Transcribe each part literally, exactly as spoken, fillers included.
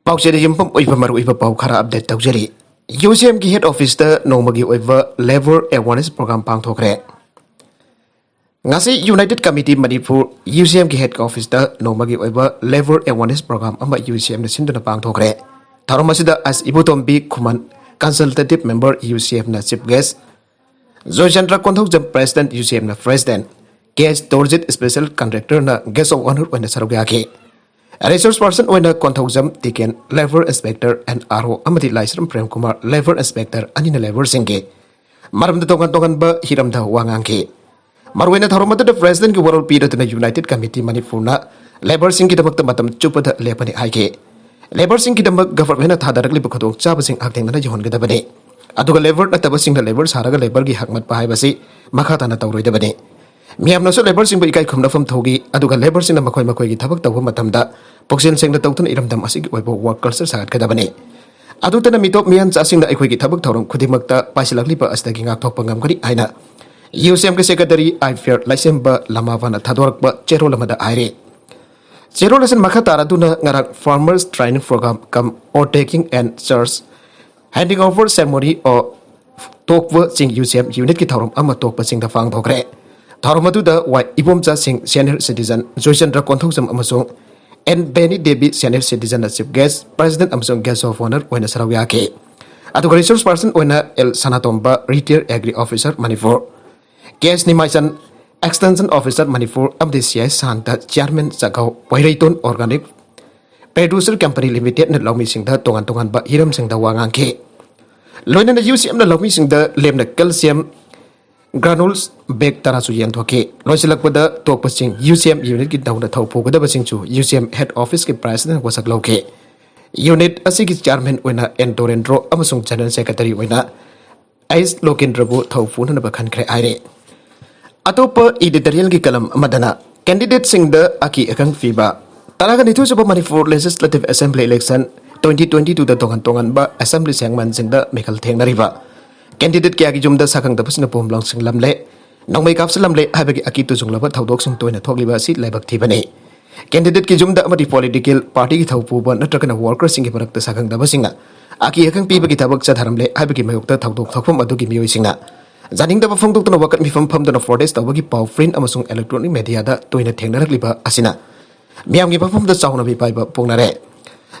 ꯄꯥꯎꯆꯦꯗ ꯌꯨꯝꯐꯝ ꯑꯣꯏꯕ ꯃꯔꯨꯑꯣꯏꯕ ꯄꯥꯎ ꯈꯔ ꯑꯞꯗꯦꯠ ꯇꯧꯖꯔꯤ꯫ ꯌꯨ ꯁꯤ ꯑꯦꯝꯒꯤ ꯍꯦꯗ ꯑꯣꯐꯤꯁꯇ ꯅꯣꯡꯃꯒꯤ ꯑꯣꯏꯕ ꯂꯦꯕꯔ ꯑꯦꯋꯥꯔꯅꯦꯁ ꯄ꯭ꯔꯣꯒ꯭ꯔꯥꯝ ꯄꯥꯡꯊꯣꯛꯈ꯭ꯔꯦ꯫ ꯉꯁꯤ ꯌꯨꯅꯥꯏꯇꯦꯗ ꯀꯃꯤꯇꯤ ꯃꯅꯤꯄꯨꯔ, ꯌꯨ ꯁꯤ ꯑꯦꯝꯒꯤ ꯍꯦꯗ ꯑꯣꯐꯤꯁꯇ ꯅꯣꯡꯃꯒꯤ ꯑꯣꯏꯕ ꯂꯦꯕꯔ ꯑꯦꯋꯥꯔꯅꯦꯁ ꯄ꯭ꯔꯣꯒ꯭ꯔꯥꯝ ꯑꯃ ꯌꯨ ꯁꯤ ꯑꯦꯝꯅ ꯁꯤꯟꯗꯨꯅ ꯄꯥꯡꯊꯣꯛꯈ꯭ꯔꯦ꯫ ꯊꯧꯔꯝ ꯑꯁꯤꯗ ꯑꯁ ꯏꯕꯣꯇꯣꯝꯕꯤ ꯈꯨꯃꯟ, ꯀꯟꯁꯜꯇꯦꯇꯤꯚ ꯃꯦꯝꯕꯔ, ꯌꯨ ꯁꯤ ꯑꯦꯐꯅ chief guest, Joychandra Konthoujam, president, U C ꯑꯦꯝꯅ president, K S Torjit, special ꯀꯟꯇ꯭ꯔꯦꯛꯇꯔꯅ ꯒꯦꯁ ꯑꯣꯐ ꯑꯣꯅꯔ ꯑꯣꯏꯅ ꯁꯔꯨꯛ ꯌꯥꯈꯤ꯫ ꯔꯤꯁꯣꯔꯁ ꯄꯔꯁꯟ ꯑꯣꯏꯅ Konthoujam Tiken, labour inspector N R O, ꯑꯃꯗꯤ ꯂꯥꯏꯁ꯭ꯔꯝ ꯄ꯭ꯔꯦꯝꯀꯨꯃꯥꯔ, ꯂꯦꯕꯔ ꯏꯟꯁꯄꯦꯛꯇꯔ ꯑꯅꯤꯅ ꯂꯦꯕꯔꯁꯤꯡꯒꯤ ꯃꯔꯝꯗ ꯇꯣꯉꯥꯟ ꯇꯣꯉꯥꯟꯕ ꯍꯤꯔꯝꯗ ꯋꯥ ꯉꯥꯡꯈꯤ꯫ ꯃꯔꯨꯑꯣꯏꯅ ꯊꯧꯔꯝ ꯑꯗꯨꯗ ꯄ꯭ꯔꯦꯁꯤꯗꯦꯟꯠꯀꯤ ꯋꯥꯔꯣꯜ ꯄꯤꯔꯗꯨꯅ ꯌꯨꯅꯥꯏꯇꯦꯗ ꯀꯃꯤꯇꯤ ꯃꯅꯤꯄꯨꯔꯅ ꯂꯦꯕꯔꯁꯤꯡꯒꯤꯗꯃꯛꯇ ꯃꯇꯝ ꯆꯨꯞꯄꯗ ꯂꯦꯞꯄꯅꯤ ꯍꯥꯏꯈꯤ꯫ ꯂꯦꯕꯔꯁꯤꯡꯒꯤꯗꯃꯛ ꯒꯚꯔꯟꯃꯦꯟꯠꯅ ꯊꯥꯗꯔꯛꯂꯤꯕ ꯈꯨꯗꯣꯡꯆꯥꯕꯁꯤꯡ ꯍꯛꯊꯦꯡꯅꯅ ꯌꯧꯍꯟꯒꯗꯕꯅꯤ꯫ ꯑꯗꯨꯒ ꯂꯦꯕꯔ ꯅꯠꯇꯕꯁꯤꯡꯅ ꯂꯦꯕꯔ ꯁꯥꯔꯒ ꯂꯦꯕꯔꯒꯤ ꯍꯛ ꯃꯠꯄ ꯍꯥꯏꯕꯁꯤ ꯃꯈꯥ ꯇꯥꯅ ꯇꯧꯔꯣꯏꯗꯕꯅꯤ꯫ ꯃꯤꯌꯥꯝꯅꯁꯨ ꯂꯦꯕꯔꯁꯤꯡꯕꯨ ꯏꯀꯥꯏ ꯈꯨꯝꯅꯐꯝ ꯊꯧꯒꯤ, ꯑꯗꯨꯒ ꯂꯦꯕꯔꯁꯤꯡꯅ ꯃꯈꯣꯏ ꯃꯈꯣꯏꯒꯤ ꯊꯕꯛ ꯇꯧꯕ ꯃꯇꯝꯗ ꯄꯨꯛꯆꯦꯜ ꯁꯦꯡꯅ ꯇꯧꯗꯨꯅ ꯏꯔꯝꯗꯝ ꯑꯁꯤꯒꯤ ꯑꯣꯏꯕ ꯋꯥꯔꯛ ꯀꯜꯆꯔ ꯁꯥꯒꯠꯀꯗꯕꯅꯤ꯫ ꯑꯗꯨꯇꯅ ꯃꯤꯇꯣꯞ ꯃꯤꯌꯥꯟꯆꯥꯁꯤꯡꯅ ꯑꯩꯈꯣꯏꯒꯤ ꯊꯕꯛ ꯊꯧꯔꯝ ꯈꯨꯗꯤꯡꯃꯛꯇ ꯄꯥꯏꯁꯤꯜꯂꯛꯂꯤꯕ ꯑꯁꯤꯗꯒꯤ ꯉꯥꯛꯊꯣꯛꯄ ꯉꯝꯒꯅꯤ ꯍꯥꯏꯅ ꯌꯨ ꯁꯤ ꯑꯦꯝꯒꯤ ꯁꯦꯀ꯭ꯔꯦꯇꯔꯤ ꯑꯥꯏ ꯐꯤꯌꯔ ꯂꯥꯏꯁꯦꯝꯕ ꯂꯃꯥꯕꯥꯅ ꯊꯥꯗꯣꯔꯛꯄ ꯆꯦꯔꯣꯜ ꯑꯃꯗ ꯍꯥꯏꯔꯤ꯫ ꯆꯦꯔꯣꯜ ꯑꯁꯤꯅ ꯃꯈꯥ ꯇꯥꯔꯗꯨꯅ ꯉꯔꯥꯡ farmers training program cum oath taking and church handing over ceremony of ꯇꯣꯛꯄ ꯆꯤꯡ ꯌꯨ ꯁꯤ ꯑꯦꯝ ꯌꯨꯅꯤꯠꯀꯤ ꯊꯧꯔꯝ ꯑꯃ ꯇꯣꯛꯄ ꯆꯤꯡꯗ ꯄꯥꯡꯊꯣꯛꯈ꯭ꯔꯦ꯫ ꯊꯧꯔꯝ ꯑꯗꯨꯗ ꯋꯥꯏ ꯏꯕꯣꯝꯆꯥ ꯁꯤꯡ, ꯁꯦꯅꯤꯌꯔ ꯁꯤꯇꯤꯖꯟ, ꯖꯣꯏꯆꯟꯗ꯭ꯔ ꯀꯣꯟꯊꯧꯖꯝ ꯑꯃꯁꯨꯡ ꯑꯦꯟ ꯕꯦꯅꯤ ꯗꯦꯕꯤ, ꯁꯦꯅꯤꯌꯔ ꯁꯤꯇꯤꯖꯟꯅ ꯆꯤꯐ ꯒꯦꯁ, ꯄ꯭ꯔꯦꯁꯤꯗꯦꯟꯠ ꯑꯃꯁꯨꯡ ꯒꯦꯁ ꯑꯣꯐ ꯑꯣꯅꯔ ꯑꯣꯏꯅ ꯁꯔꯨꯛ ꯌꯥꯈꯤ꯫ ꯑꯗꯨꯒ ꯔꯤꯁꯣꯔꯁ ꯄꯔꯁꯟ ꯑꯣꯏꯅ L Sanatomba, retired agri officer Manipur, K S Nimaichan, extension officer Manipur, ꯑꯃꯗꯤ C I Santa, chairman Chakhao, Poireiton organic producer company ꯂꯤꯃꯤꯇꯦꯗꯅ ꯂꯧꯃꯤꯁꯤꯡꯗ ꯇꯣꯉꯥꯟ ꯇꯣꯉꯥꯟꯕ ꯍꯤꯔꯝꯁꯤꯡꯗ ꯋꯥ ꯉꯥꯡꯈꯤ꯫ ꯂꯣꯏꯅꯅ ꯌꯨ ꯁꯤ ꯑꯦꯝꯅ ꯂꯧꯃꯤꯁꯤꯡꯗ ꯂꯦꯝꯅ ꯀꯦꯜꯁꯤꯌꯝ ꯒ꯭ꯔꯥꯅꯨꯜꯁ ꯕꯦꯒ ꯇꯔꯥꯁꯨ ꯌꯦꯟꯊꯣꯛꯈꯤ꯫ ꯂꯣꯏꯁꯤꯜꯂꯛꯄꯗ ꯇꯣꯛꯄꯁꯤꯡ ꯌꯨ ꯁꯤ ꯑꯦꯝ ꯌꯨꯅꯤꯠꯀꯤ ꯅꯧꯅ ꯊꯧ ꯄꯨꯒꯗꯕꯁꯤꯡꯁꯨ ꯌꯨ ꯁꯤ ꯑꯦꯝ ꯍꯦꯗ ꯑꯣꯐꯤꯁꯀꯤ ꯄ꯭ꯔꯦꯁꯤꯗꯦꯟꯠ ꯋꯥꯁꯛ ꯂꯧꯈꯤ꯫ ꯌꯨꯅꯤꯠ ꯑꯁꯤꯒꯤ ꯆꯤꯌꯥꯔꯃꯦꯟ ꯑꯣꯏꯅ ꯑꯦꯟ ꯗꯣꯔꯦꯟꯗ꯭ꯔꯣ ꯑꯃꯁꯨꯡ ꯖꯦꯅꯔꯦꯜ ꯁꯦꯀ꯭ꯔꯦꯇꯔꯤ ꯑꯣꯏꯅ ꯑꯩꯁ ꯂꯣꯀꯦꯟꯗ꯭ꯔꯕꯨ ꯊꯧ ꯄꯨꯅꯅꯕ ꯈꯟꯈ꯭ꯔꯦ ꯍꯥꯏꯔꯦ꯫ ꯑꯇꯣꯞꯄ ꯏꯗꯤꯇꯣꯔꯤꯌꯦꯜꯒꯤ ꯀꯂꯝ ꯑꯃꯗꯅ ꯀꯦꯟꯗꯤꯗꯦꯠꯁꯤꯡꯗ ꯑꯀꯤ ꯑꯈꯪ ꯄꯤꯕ꯫ ꯇꯔꯥꯒ ꯅꯤꯊꯣꯏ ꯁꯨꯕ Manipur legislative assembly election twenty twenty ꯇꯨꯗ ꯇꯣꯉꯥꯟ ꯇꯣꯉꯥꯟꯕ ꯑꯦꯁꯦꯝꯕ꯭ꯂꯤ ꯁꯦꯒꯃꯦꯟꯠꯁꯤꯡꯗ ꯃꯤꯈꯜ ꯊꯦꯡꯅꯔꯤꯕ ꯀꯦꯟꯗꯤꯗꯦꯠ ꯀꯌꯥꯒꯤ ꯌꯨꯝꯗ ꯁꯛꯈꯪꯗꯕꯁꯤꯡꯅ ꯕꯣꯝ ꯂꯪꯁꯤꯜꯂꯝꯂꯦ, ꯅꯣꯡꯃꯩ ꯀꯥꯞꯁꯤꯜꯂꯝꯂꯦ ꯍꯥꯏꯕꯒꯤ ꯑꯀꯤ ꯇꯨꯖꯨꯡꯂꯕ ꯊꯧꯗꯣꯛꯁꯤꯡ ꯇꯣꯏꯅ ꯊꯣꯛꯂꯤꯕ ꯑꯁꯤ ꯂꯥꯏꯕꯛ ꯊꯤꯕꯅꯤ꯫ Candidate ꯀꯤ ꯌꯨꯝꯗ ꯑꯃꯗꯤ political party ꯒꯤ ꯊꯧꯄꯨꯕ ꯅꯠꯇ꯭ꯔꯒꯅ worker ꯁꯤꯡꯒꯤ ꯃꯔꯛꯇ ꯁꯛꯈꯪꯗꯕꯁꯤꯡꯅ ꯑꯀꯤ ꯑꯈꯪ ꯄꯤꯕꯒꯤ ꯊꯕꯛ ꯆꯠꯊꯔꯝꯂꯦ ꯍꯥꯏꯕꯒꯤ ꯃꯥꯌꯣꯛꯇ ꯊꯧꯗꯣꯛ ꯊꯣꯛꯐꯝ ꯑꯗꯨꯒꯤ ꯃꯤꯑꯣꯏꯁꯤꯡꯅ ꯌꯥꯅꯤꯡꯗꯕ ꯐꯣꯡꯗꯣꯛꯇꯨꯅ ꯋꯥꯀꯠ ꯃꯤꯐꯝ ꯐꯝꯗꯨꯅ protest ꯇꯧꯕꯒꯤ ꯄꯥꯎ print ꯑꯃꯁꯨꯡ electronic media ꯗ ꯇꯣꯏꯅ ꯊꯦꯡꯅꯔꯛꯂꯤꯕ ꯑꯁꯤꯅ ꯃꯤꯌꯥꯝꯒꯤ ꯃꯐꯝꯗ ꯆꯥꯎꯅ ꯃꯤꯄꯥꯏꯕ ꯄꯣꯛꯅꯔꯦ꯫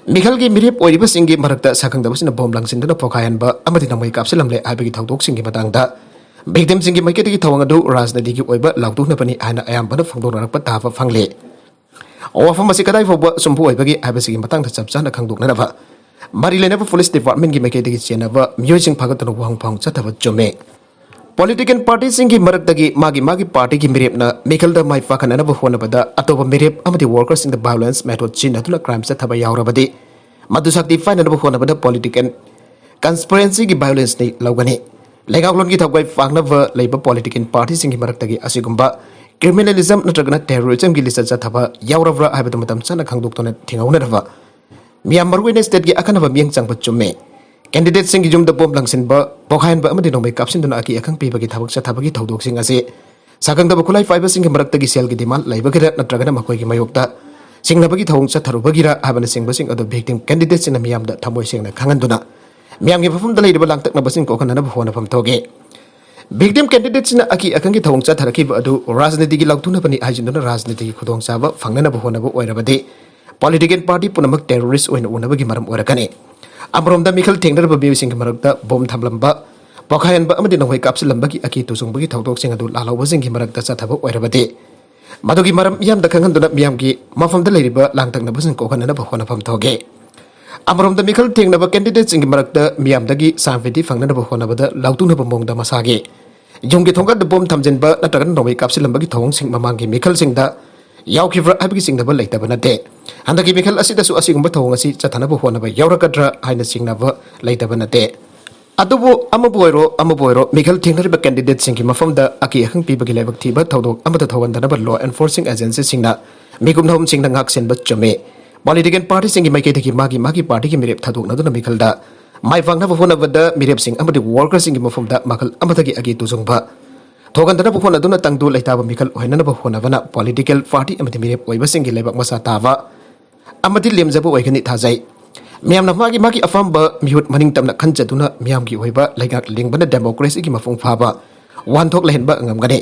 ꯃꯤꯈꯜꯒꯤ ꯃꯤꯔꯦꯞ ꯑꯣꯏꯔꯤꯕꯁꯤꯡꯒꯤ ꯃꯔꯛꯇ ꯁꯛꯈꯪꯗꯕꯁꯤꯡꯅ ꯕꯣꯝ ꯂꯪꯁꯤꯟꯗꯨꯅ ꯄꯣꯈꯥꯏꯍꯟꯕ ꯑꯃꯗꯤ ꯅꯣꯡꯃꯩ ꯀꯥꯞꯁꯤꯜꯂꯝꯂꯦ ꯍꯥꯏꯕꯒꯤ ꯊꯧꯗꯣꯛꯁꯤꯡꯒꯤ ꯃꯇꯥꯡꯗ victim ꯁꯤꯡꯒꯤ ꯃꯥꯏꯀꯩꯗꯒꯤ ꯊꯧꯑꯣꯡ ꯑꯗꯨ ꯔꯥꯖꯅꯤꯇꯤꯒꯤ ꯑꯣꯏꯕ ꯂꯥꯎꯊꯣꯛꯅꯕꯅꯤ ꯍꯥꯏꯅ ꯑꯌꯥꯝꯕꯅ ꯐꯣꯡꯗꯣꯛꯅꯔꯛꯄ ꯇꯥꯕ ꯐꯪꯂꯤ꯫ ꯋꯥꯐꯝ ꯑꯁꯤ ꯀꯗꯥꯏ ꯐꯥꯎꯕ ꯑꯆꯨꯝꯕ ꯑꯣꯏꯕꯒꯦ ꯍꯥꯏꯕꯁꯤꯒꯤ ꯃꯇꯥꯡꯗ ꯆꯞ ꯆꯥꯅ ꯈꯪꯗꯣꯛꯅꯅꯕ ꯃꯔꯤ ꯂꯩꯅꯕ police department ꯀꯤ ꯃꯥꯏꯀꯩꯗꯒꯤ ꯆꯦꯟꯅꯕ ꯃꯤꯑꯣꯏꯁꯤꯡ ꯐꯥꯒꯠꯇꯨꯅ ꯋꯥꯍꯪ ꯄꯥꯎꯍꯪ ꯆꯠꯊꯕ ꯆꯨꯝꯃꯤ꯫ Political party ꯁꯤꯡꯒꯤ ꯃꯔꯛꯇꯒꯤ ꯃꯥꯒꯤ ꯃꯥꯒꯤ party ꯒꯤ ꯃꯤꯔꯦꯞꯅ ꯃꯤꯈꯜꯗ ꯃꯥꯏ ꯄꯥꯛꯍꯟꯅꯅꯕ ꯍꯣꯠꯅꯕꯗ ꯑꯇꯣꯞꯄ ꯃꯤꯔꯦꯞ ꯑꯃꯗꯤ worker ꯁꯤꯡꯗ violence method ꯁꯤꯖꯤꯟꯅꯗꯨꯅ crime ꯆꯠꯊꯕ ꯌꯥꯎꯔꯕꯗꯤ ꯃꯗꯨ ꯁꯛꯇꯤ ꯄꯥꯏꯅꯅꯕ ꯍꯣꯠꯅꯕꯗ political conspiracy ꯒꯤ violence ꯅꯤ ꯂꯧꯒꯅꯤ꯫ ꯂꯩꯉꯥꯛꯂꯣꯟꯒꯤ ꯊꯧꯒꯥꯏ ꯄꯥꯛꯅꯕ ꯂꯩꯕ political party ꯁꯤꯡꯒꯤ ꯃꯔꯛꯇꯒꯤ ꯑꯁꯤꯒꯨꯝꯕ criminalism ꯅꯠꯇ꯭ꯔꯒꯅ terrorism ꯒꯤ ꯂꯤꯆꯠ ꯆꯠꯊꯕ ꯌꯥꯎꯔꯕ꯭ꯔꯥ ꯍꯥꯏꯕꯗꯨ ꯃꯇꯝ ꯆꯥꯅ ꯈꯪꯗꯣꯛꯇꯨꯅ ꯊꯤꯡꯍꯧꯅꯅꯕ ꯃꯤꯌꯥꯝ ꯃꯔꯨꯑꯣꯏꯅ state ꯀꯤ ꯑꯈꯟꯅꯕ ꯃꯤꯠꯌꯦꯡ ꯆꯪꯕ ꯆꯨꯝꯃꯤ꯫ Candidate ꯁꯤꯡꯒꯤ ꯌꯨꯝꯗ ꯕꯣꯝ ꯂꯪꯁꯤꯟꯕ, ꯄꯣꯈꯥꯏꯍꯟꯕ ꯑꯃꯗꯤ ꯅꯣꯡꯃꯩ ꯀꯥꯞꯁꯤꯟꯗꯨꯅ ꯑꯀꯤ ꯑꯈꯪ ꯄꯤꯕꯒꯤ ꯊꯕꯛ ꯆꯠꯊꯕꯒꯤ ꯊꯧꯗꯣꯛꯁꯤꯡ ꯑꯁꯤ ꯁꯛꯈꯪꯗꯕ ꯈꯨꯠꯂꯥꯏ ꯄꯥꯏꯕꯁꯤꯡꯒꯤ ꯃꯔꯛꯇꯒꯤ ꯁꯦꯜꯒꯤ demand ꯂꯩꯕꯒꯤꯔ ꯅꯠꯇ꯭ꯔꯒꯅ ꯃꯈꯣꯏꯒꯤ ꯃꯥꯌꯣꯛꯇ ꯆꯤꯡꯅꯕꯒꯤ ꯊꯧꯑꯣꯡ ꯆꯠꯊꯔꯨꯕꯒꯤꯔ ꯍꯥꯏꯕꯅꯆꯤꯡꯕꯁꯤꯡ ꯑꯗꯨ victim candidate ꯁꯤꯡꯅ ꯃꯤꯌꯥꯝꯗ ꯊꯃꯣꯏ ꯁꯦꯡꯅ ꯈꯪꯍꯟꯗꯨꯅ ꯃꯤꯌꯥꯝꯒꯤ ꯃꯐꯝꯗ ꯂꯩꯔꯤꯕ ꯂꯥꯡꯇꯛꯅꯕꯁꯤꯡ ꯀꯣꯛꯍꯟꯅꯅꯕ ꯍꯣꯠꯅꯐꯝ ꯊꯣꯛꯏ꯫ Victim candidate ꯁꯤꯡꯅ ꯑꯀꯤ ꯑꯈꯪꯒꯤ ꯊꯧꯑꯣꯡ ꯆꯠꯊꯔꯛꯈꯤꯕ ꯑꯗꯨ ꯔꯥꯖꯅꯤꯇꯤꯒꯤ ꯂꯥꯎꯊꯣꯛꯅꯕꯅꯤ ꯍꯥꯏꯖꯤꯟꯗꯨꯅ ꯔꯥꯖꯅꯤꯇꯤꯒꯤ ꯈꯨꯗꯣꯡꯆꯥꯕ ꯐꯪꯅꯅꯕ ꯍꯣꯠꯅꯕ ꯑꯣꯏꯔꯕꯗꯤ political party ꯄꯨꯝꯅꯃꯛ terrorist ꯑꯣꯏꯅ ꯎꯅꯕꯒꯤ ꯃꯔꯝ ꯑꯣꯏꯔꯛꯀꯅꯤ꯫ ꯑꯃꯔꯣꯝꯗ ꯃꯤꯈꯜ ꯊꯦꯡꯅꯔꯕ ꯃꯤꯑꯣꯏꯁꯤꯡꯒꯤ ꯃꯔꯛꯇ ꯕꯣꯝ ꯊꯝꯂꯝꯕ, ꯄꯣꯈꯥꯏꯍꯟꯕ ꯑꯃꯗꯤ ꯅꯣꯡꯃꯩ ꯀꯥꯞꯁꯤꯜꯂꯝꯕꯒꯤ ꯑꯀꯤ ꯇꯨꯖꯨꯡꯕꯒꯤ ꯊꯧꯗꯣꯛꯁꯤꯡ ꯑꯗꯨ ꯂꯥꯜꯍꯧꯕꯁꯤꯡꯒꯤ ꯃꯔꯛꯇ ꯆꯠꯊꯕ ꯑꯣꯏꯔꯕꯗꯤ ꯃꯗꯨꯒꯤ ꯃꯔꯝ ꯃꯤꯌꯥꯝꯗ ꯈꯪꯍꯟꯗꯨꯅ ꯃꯤꯌꯥꯝꯒꯤ ꯃꯐꯝꯗ ꯂꯩꯔꯤꯕ ꯂꯥꯡꯇꯛꯅꯕꯁꯤꯡ ꯀꯣꯛꯍꯟꯅꯅꯕ ꯍꯣꯠꯅꯐꯝ ꯊꯣꯛꯏ꯫ ꯑꯃꯔꯣꯝꯗ ꯃꯤꯈꯜ ꯊꯦꯡꯅꯕ candidate ꯁꯤꯡꯒꯤ ꯃꯔꯛꯇ ꯃꯤꯌꯥꯝꯗꯒꯤ sympathy ꯐꯪꯅꯅꯕ ꯍꯣꯠꯅꯕꯗ ꯂꯥꯎꯊꯣꯛꯅꯕ ꯃꯑꯣꯡꯗ ꯃꯁꯥꯒꯤ ꯌꯨꯝꯒꯤ ꯊꯣꯡꯒꯥꯟꯗ ꯕꯣꯝ ꯊꯝꯖꯤꯟꯕ ꯅꯠꯇ꯭ꯔꯒꯅ ꯅꯣꯡꯃꯩ ꯀꯥꯞꯁꯤꯜꯂꯝꯕꯒꯤ ꯊꯧꯑꯣꯡꯁꯤꯡ ꯃꯃꯥꯡꯒꯤ ꯃꯤꯈꯜꯁꯤꯡꯗ ꯌꯥꯎꯈꯤꯕ꯭ꯔꯥ ꯍꯥꯏꯕꯒꯤ ꯆꯤꯡꯅꯕ ꯂꯩꯇꯕ ꯅꯠꯇꯦ꯫ ꯍꯟꯗꯛꯀꯤ ꯃꯤꯈꯜ ꯑꯁꯤꯗꯁꯨ ꯑꯁꯤꯒꯨꯝꯕ ꯊꯧꯑꯣꯡ ꯑꯁꯤ ꯆꯠꯊꯅꯕ ꯍꯣꯠꯅꯕ ꯌꯥꯎꯔꯛꯀꯗ꯭ꯔꯥ ꯍꯥꯏꯅ ꯆꯤꯡꯅꯕ ꯂꯩꯇꯕ ꯅꯠꯇꯦ꯫ ꯑꯗꯨꯕꯨ ꯑꯃꯕꯨ ꯑꯣꯏꯔꯣ ꯑꯃꯕꯨ ꯑꯣꯏꯔꯣ ꯃꯤꯈꯜ ꯊꯦꯡꯅꯔꯤꯕ candidate ꯁꯤꯡꯒꯤ ꯃꯐꯝꯗ ꯑꯀꯤ ꯑꯈꯪ ꯄꯤꯕꯒꯤ ꯂꯥꯏꯕꯛ ꯊꯤꯕ ꯊꯧꯗꯣꯛ ꯑꯃꯠꯇ ꯊꯣꯛꯍꯟꯗꯅꯕ law enforcing agency ꯁꯤꯡꯅ ꯃꯤꯀꯨꯞ ꯅꯍꯨꯝꯁꯤꯡꯅ ꯉꯥꯛꯁꯦꯟꯕ ꯆꯨꯝꯃꯤ꯫ Political party ꯁꯤꯡꯒꯤ ꯃꯥꯏꯀꯩꯗꯒꯤ ꯃꯥꯒꯤ ꯃꯥꯒꯤ party ꯒꯤ ꯃꯤꯔꯦꯞ ꯊꯥꯗꯣꯛꯅꯗꯨꯅ ꯃꯤꯈꯜꯗ ꯃꯥꯏ ꯄꯥꯛꯅꯕ ꯍꯣꯠꯅꯕꯗ ꯃꯤꯔꯦꯞꯁꯤꯡ ꯑꯃꯗꯤ worker ꯁꯤꯡꯒꯤ ꯃꯐꯝꯗ ꯃꯈꯜ ꯑꯃꯗꯒꯤ ꯑꯀꯤ ꯇꯨꯖꯨꯡꯕ ꯊꯣꯛꯍꯟꯗꯅꯕ ꯍꯣꯠꯅꯗꯨꯅ ꯇꯪꯗꯨ ꯂꯩꯇꯥꯕ ꯃꯤꯈꯜ ꯑꯣꯏꯍꯟꯅꯕ ꯍꯣꯠꯅꯕꯅ political party ꯑꯃꯗꯤ ꯃꯤꯔꯦꯞ ꯑꯣꯏꯕꯁꯤꯡꯒꯤ ꯂꯩꯕꯥꯛ ꯃꯁꯥ ꯇꯥꯕ ꯑꯃꯗꯤ ꯂꯦꯝꯖꯕ ꯑꯣꯏꯒꯅꯤ ꯊꯥꯖꯩ꯫ ꯃꯤꯌꯥꯝꯅ ꯃꯥꯒꯤ ꯃꯥꯒꯤ ꯑꯄꯥꯝꯕ ꯃꯤꯍꯨꯠ ꯃꯅꯤꯡ ꯇꯝꯅ ꯈꯟꯖꯗꯨꯅ ꯃꯤꯌꯥꯝꯒꯤ ꯑꯣꯏꯕ ꯂꯩꯉꯥꯛ ꯂꯤꯡꯕꯅ democracy ꯒꯤ ꯃꯄꯨꯡ ꯐꯥꯕ ꯋꯥꯍꯟꯊꯣꯛ ꯂꯩꯍꯟꯕ ꯉꯝꯒꯅꯤ꯫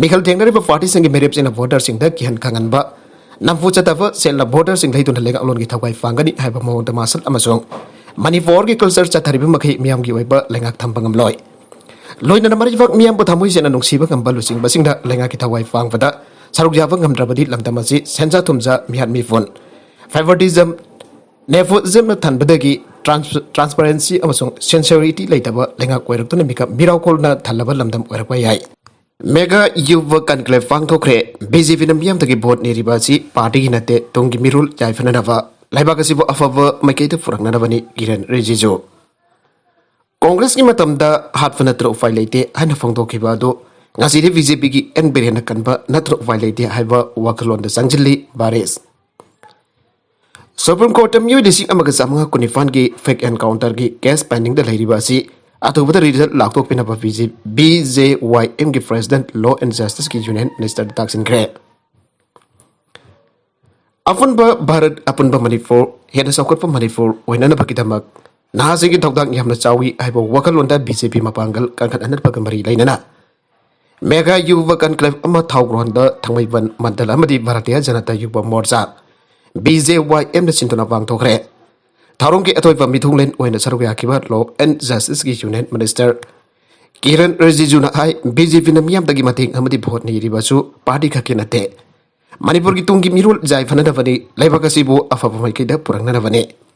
ꯃꯤꯈꯜ ꯊꯦꯡꯅꯔꯤꯕ party ꯁꯤꯡꯒꯤ ꯃꯤꯔꯦꯞꯁꯤꯡꯅ voter ꯁꯤꯡꯗ ꯀꯤꯍꯟ ꯈꯪꯍꯟꯕ, ꯅꯝꯐꯨ ꯆꯠꯇꯕ ꯁꯦꯜꯅ voter ꯁꯤꯡ ꯂꯩꯗꯨꯅ ꯂꯩꯉꯥꯛꯂꯣꯟꯒꯤ ꯊꯋꯥꯏ ꯐꯥꯡꯒꯅꯤ ꯍꯥꯏꯕ ꯃꯑꯣꯡꯗ ꯃꯥꯁꯜ ꯑꯃꯁꯨꯡ ꯃꯅꯤꯄꯨꯔꯒꯤ culture ꯆꯠꯊꯔꯤꯕ ꯃꯈꯩ ꯃꯤꯌꯥꯝꯒꯤ ꯑꯣꯏꯕ ꯂꯩꯉꯥꯛ ꯊꯝꯕ ꯉꯝꯂꯣꯏ꯫ ꯂꯣꯏꯅꯅ ꯃꯔꯤꯕꯥꯛ ꯃꯤꯌꯥꯝꯕꯨ ꯊꯃꯣꯏ ꯁꯦꯡꯅ ꯅꯨꯡꯁꯤꯕ ꯉꯝꯕ ꯂꯨꯆꯤꯡꯕꯁꯤꯡꯗ ꯂꯩꯉꯥꯛꯀꯤ ꯊꯋꯥꯏ ꯐꯥꯡꯕꯗ ꯁꯔꯨꯛ ꯌꯥꯕ ꯉꯝꯗ꯭ꯔꯕꯗꯤ ꯂꯝꯗꯝ ꯑꯁꯤ ꯁꯦꯟꯖꯥ ꯊꯨꯝꯖꯥ, ꯃꯤꯍꯥꯠ ꯃꯤꯄꯨꯟ, favoritism, nepotism ꯅ ꯊꯟꯕꯗꯒꯤ trans-, transparency ꯑꯃꯁꯨꯡ sincerity ꯂꯩꯇꯕ ꯂꯩꯉꯥꯛ ꯑꯣꯏꯔꯛꯇꯨꯅ ꯃꯤꯀꯞ ꯃꯤꯔꯥꯎꯈꯣꯜꯅ ꯊꯜꯂꯕ ꯂꯝꯗꯝ ꯑꯣꯏꯔꯛꯄ ꯌꯥꯏ꯫ Mega Yuva Conclave ꯄꯥꯡꯊꯣꯛꯈ꯭ꯔꯦ꯫ BJP ꯅ ꯃꯤꯌꯥꯝꯗꯒꯤ vote ꯅꯤꯔꯤꯕ ꯑꯁꯤ party ꯒꯤ ꯅꯠꯇꯦ, ꯇꯨꯡꯒꯤ ꯃꯤꯔꯣꯜ ꯌꯥꯏꯐꯅꯅꯕ, ꯂꯩꯕꯥꯛ ꯑꯁꯤꯕꯨ ꯑꯐꯕ ꯃꯥꯏꯀꯩꯗ ꯄꯨꯔꯛꯅꯅꯕꯅꯤ, ꯀꯤꯔꯟ ꯔꯤꯖꯤꯖꯨ꯫ ꯀꯣꯡꯒ꯭ꯔꯦꯁꯀꯤ ꯃꯇꯝꯗ ꯍꯥꯠꯄ ꯅꯠꯇ꯭ꯔ ꯎꯄꯥꯏ ꯂꯩꯇꯦ ꯍꯥꯏꯅ ꯐꯣꯡꯗꯣꯛꯈꯤꯕ ꯑꯗꯨ ꯉꯁꯤꯗꯤ BJP ꯒꯤ ꯑꯦꯟ ꯕꯤꯔꯦꯟꯅ ꯀꯟꯕ ꯅꯠꯇ꯭ꯔ ꯎꯄꯥꯏ ꯂꯩꯇꯦ ꯍꯥꯏꯕ ꯋꯥꯈꯜꯂꯣꯟꯗ ꯆꯪꯁꯤꯜꯂꯤ ꯕꯥꯔꯤꯁ꯫ Supreme Court ꯇ ꯃꯤꯑꯣꯏ ꯂꯤꯁꯤꯡ ꯑꯃꯒ ꯆꯥꯃꯉꯥ ꯀꯨꯟꯅꯤꯄꯥꯟꯒꯤ fake encounter ꯒꯤ case pending ꯗ ꯂꯩꯔꯤꯕ ꯑꯁꯤ ꯑꯊꯨꯕꯗ result ꯂꯥꯎꯊꯣꯛꯄꯤꯅꯕ BJ, BJYM ꯒꯤ President, Law and Justice ꯀꯤ Union Minister ꯗ ꯇꯥꯛꯁꯤꯟꯈ꯭ꯔꯦ꯫ ꯑꯄꯨꯟꯕ ꯚꯥꯔꯠ, ꯑꯄꯨꯟꯕ ꯃꯅꯤꯄꯨꯔ, ꯍꯦꯟꯅ ꯆꯥꯎꯈꯠꯄ ꯃꯅꯤꯄꯨꯔ ꯑꯣꯏꯅꯅꯕꯒꯤꯗꯃꯛ ꯅꯍꯥꯁꯤꯡꯒꯤ ꯊꯧꯗꯥꯡ ꯌꯥꯝꯅ ꯆꯥꯎꯏ ꯍꯥꯏꯕ ꯋꯥꯈꯜꯂꯣꯟꯗ BJP ꯃꯄꯥꯡꯒꯜ ꯀꯟꯈꯠꯍꯟꯅꯕꯒ ꯃꯔꯤ ꯂꯩꯅꯅ Mega Yuva Conclave ꯑꯃ ꯊꯥꯎꯒ꯭ꯔꯣꯟꯗ ꯊꯥꯡꯃꯩꯕꯟ ꯃꯟꯗꯜ ꯑꯃꯗꯤ Bharatiya Janata Yuva Morcha, BJYM ꯅ ꯁꯤꯟꯗꯨꯅ ꯄꯥꯡꯊꯣꯛꯈ꯭ꯔꯦ꯫ ꯊꯧꯔꯝꯒꯤ ꯑꯊꯣꯏꯕ ꯃꯤꯊꯨꯡꯂꯦꯟ ꯑꯣꯏꯅ ꯁꯔꯨꯛ ꯌꯥꯈꯤꯕ Law and Justice ꯀꯤ Union Minister ꯀꯤꯔꯟ ꯔꯤꯖꯤꯖꯨꯅ ꯍꯥꯏ, BJP ꯅ ꯃꯤꯌꯥꯝꯗꯒꯤ ꯃꯇꯦꯡ ꯑꯃꯗꯤ vote ꯅꯤꯔꯤꯕꯁꯨ party ꯈꯛꯀꯤ ꯅꯠꯇꯦ, ꯃꯅꯤꯄꯨꯔꯒꯤ ꯇꯨꯡꯒꯤ ꯃꯤꯔꯣꯜ ꯌꯥꯏꯐꯅꯅꯕꯅꯤ, ꯂꯩꯕꯥꯛ ꯑꯁꯤꯕꯨ ꯑꯐꯕ ꯃꯥꯏꯀꯩꯗ ꯄꯨꯔꯛꯅꯅꯕꯅꯤ꯫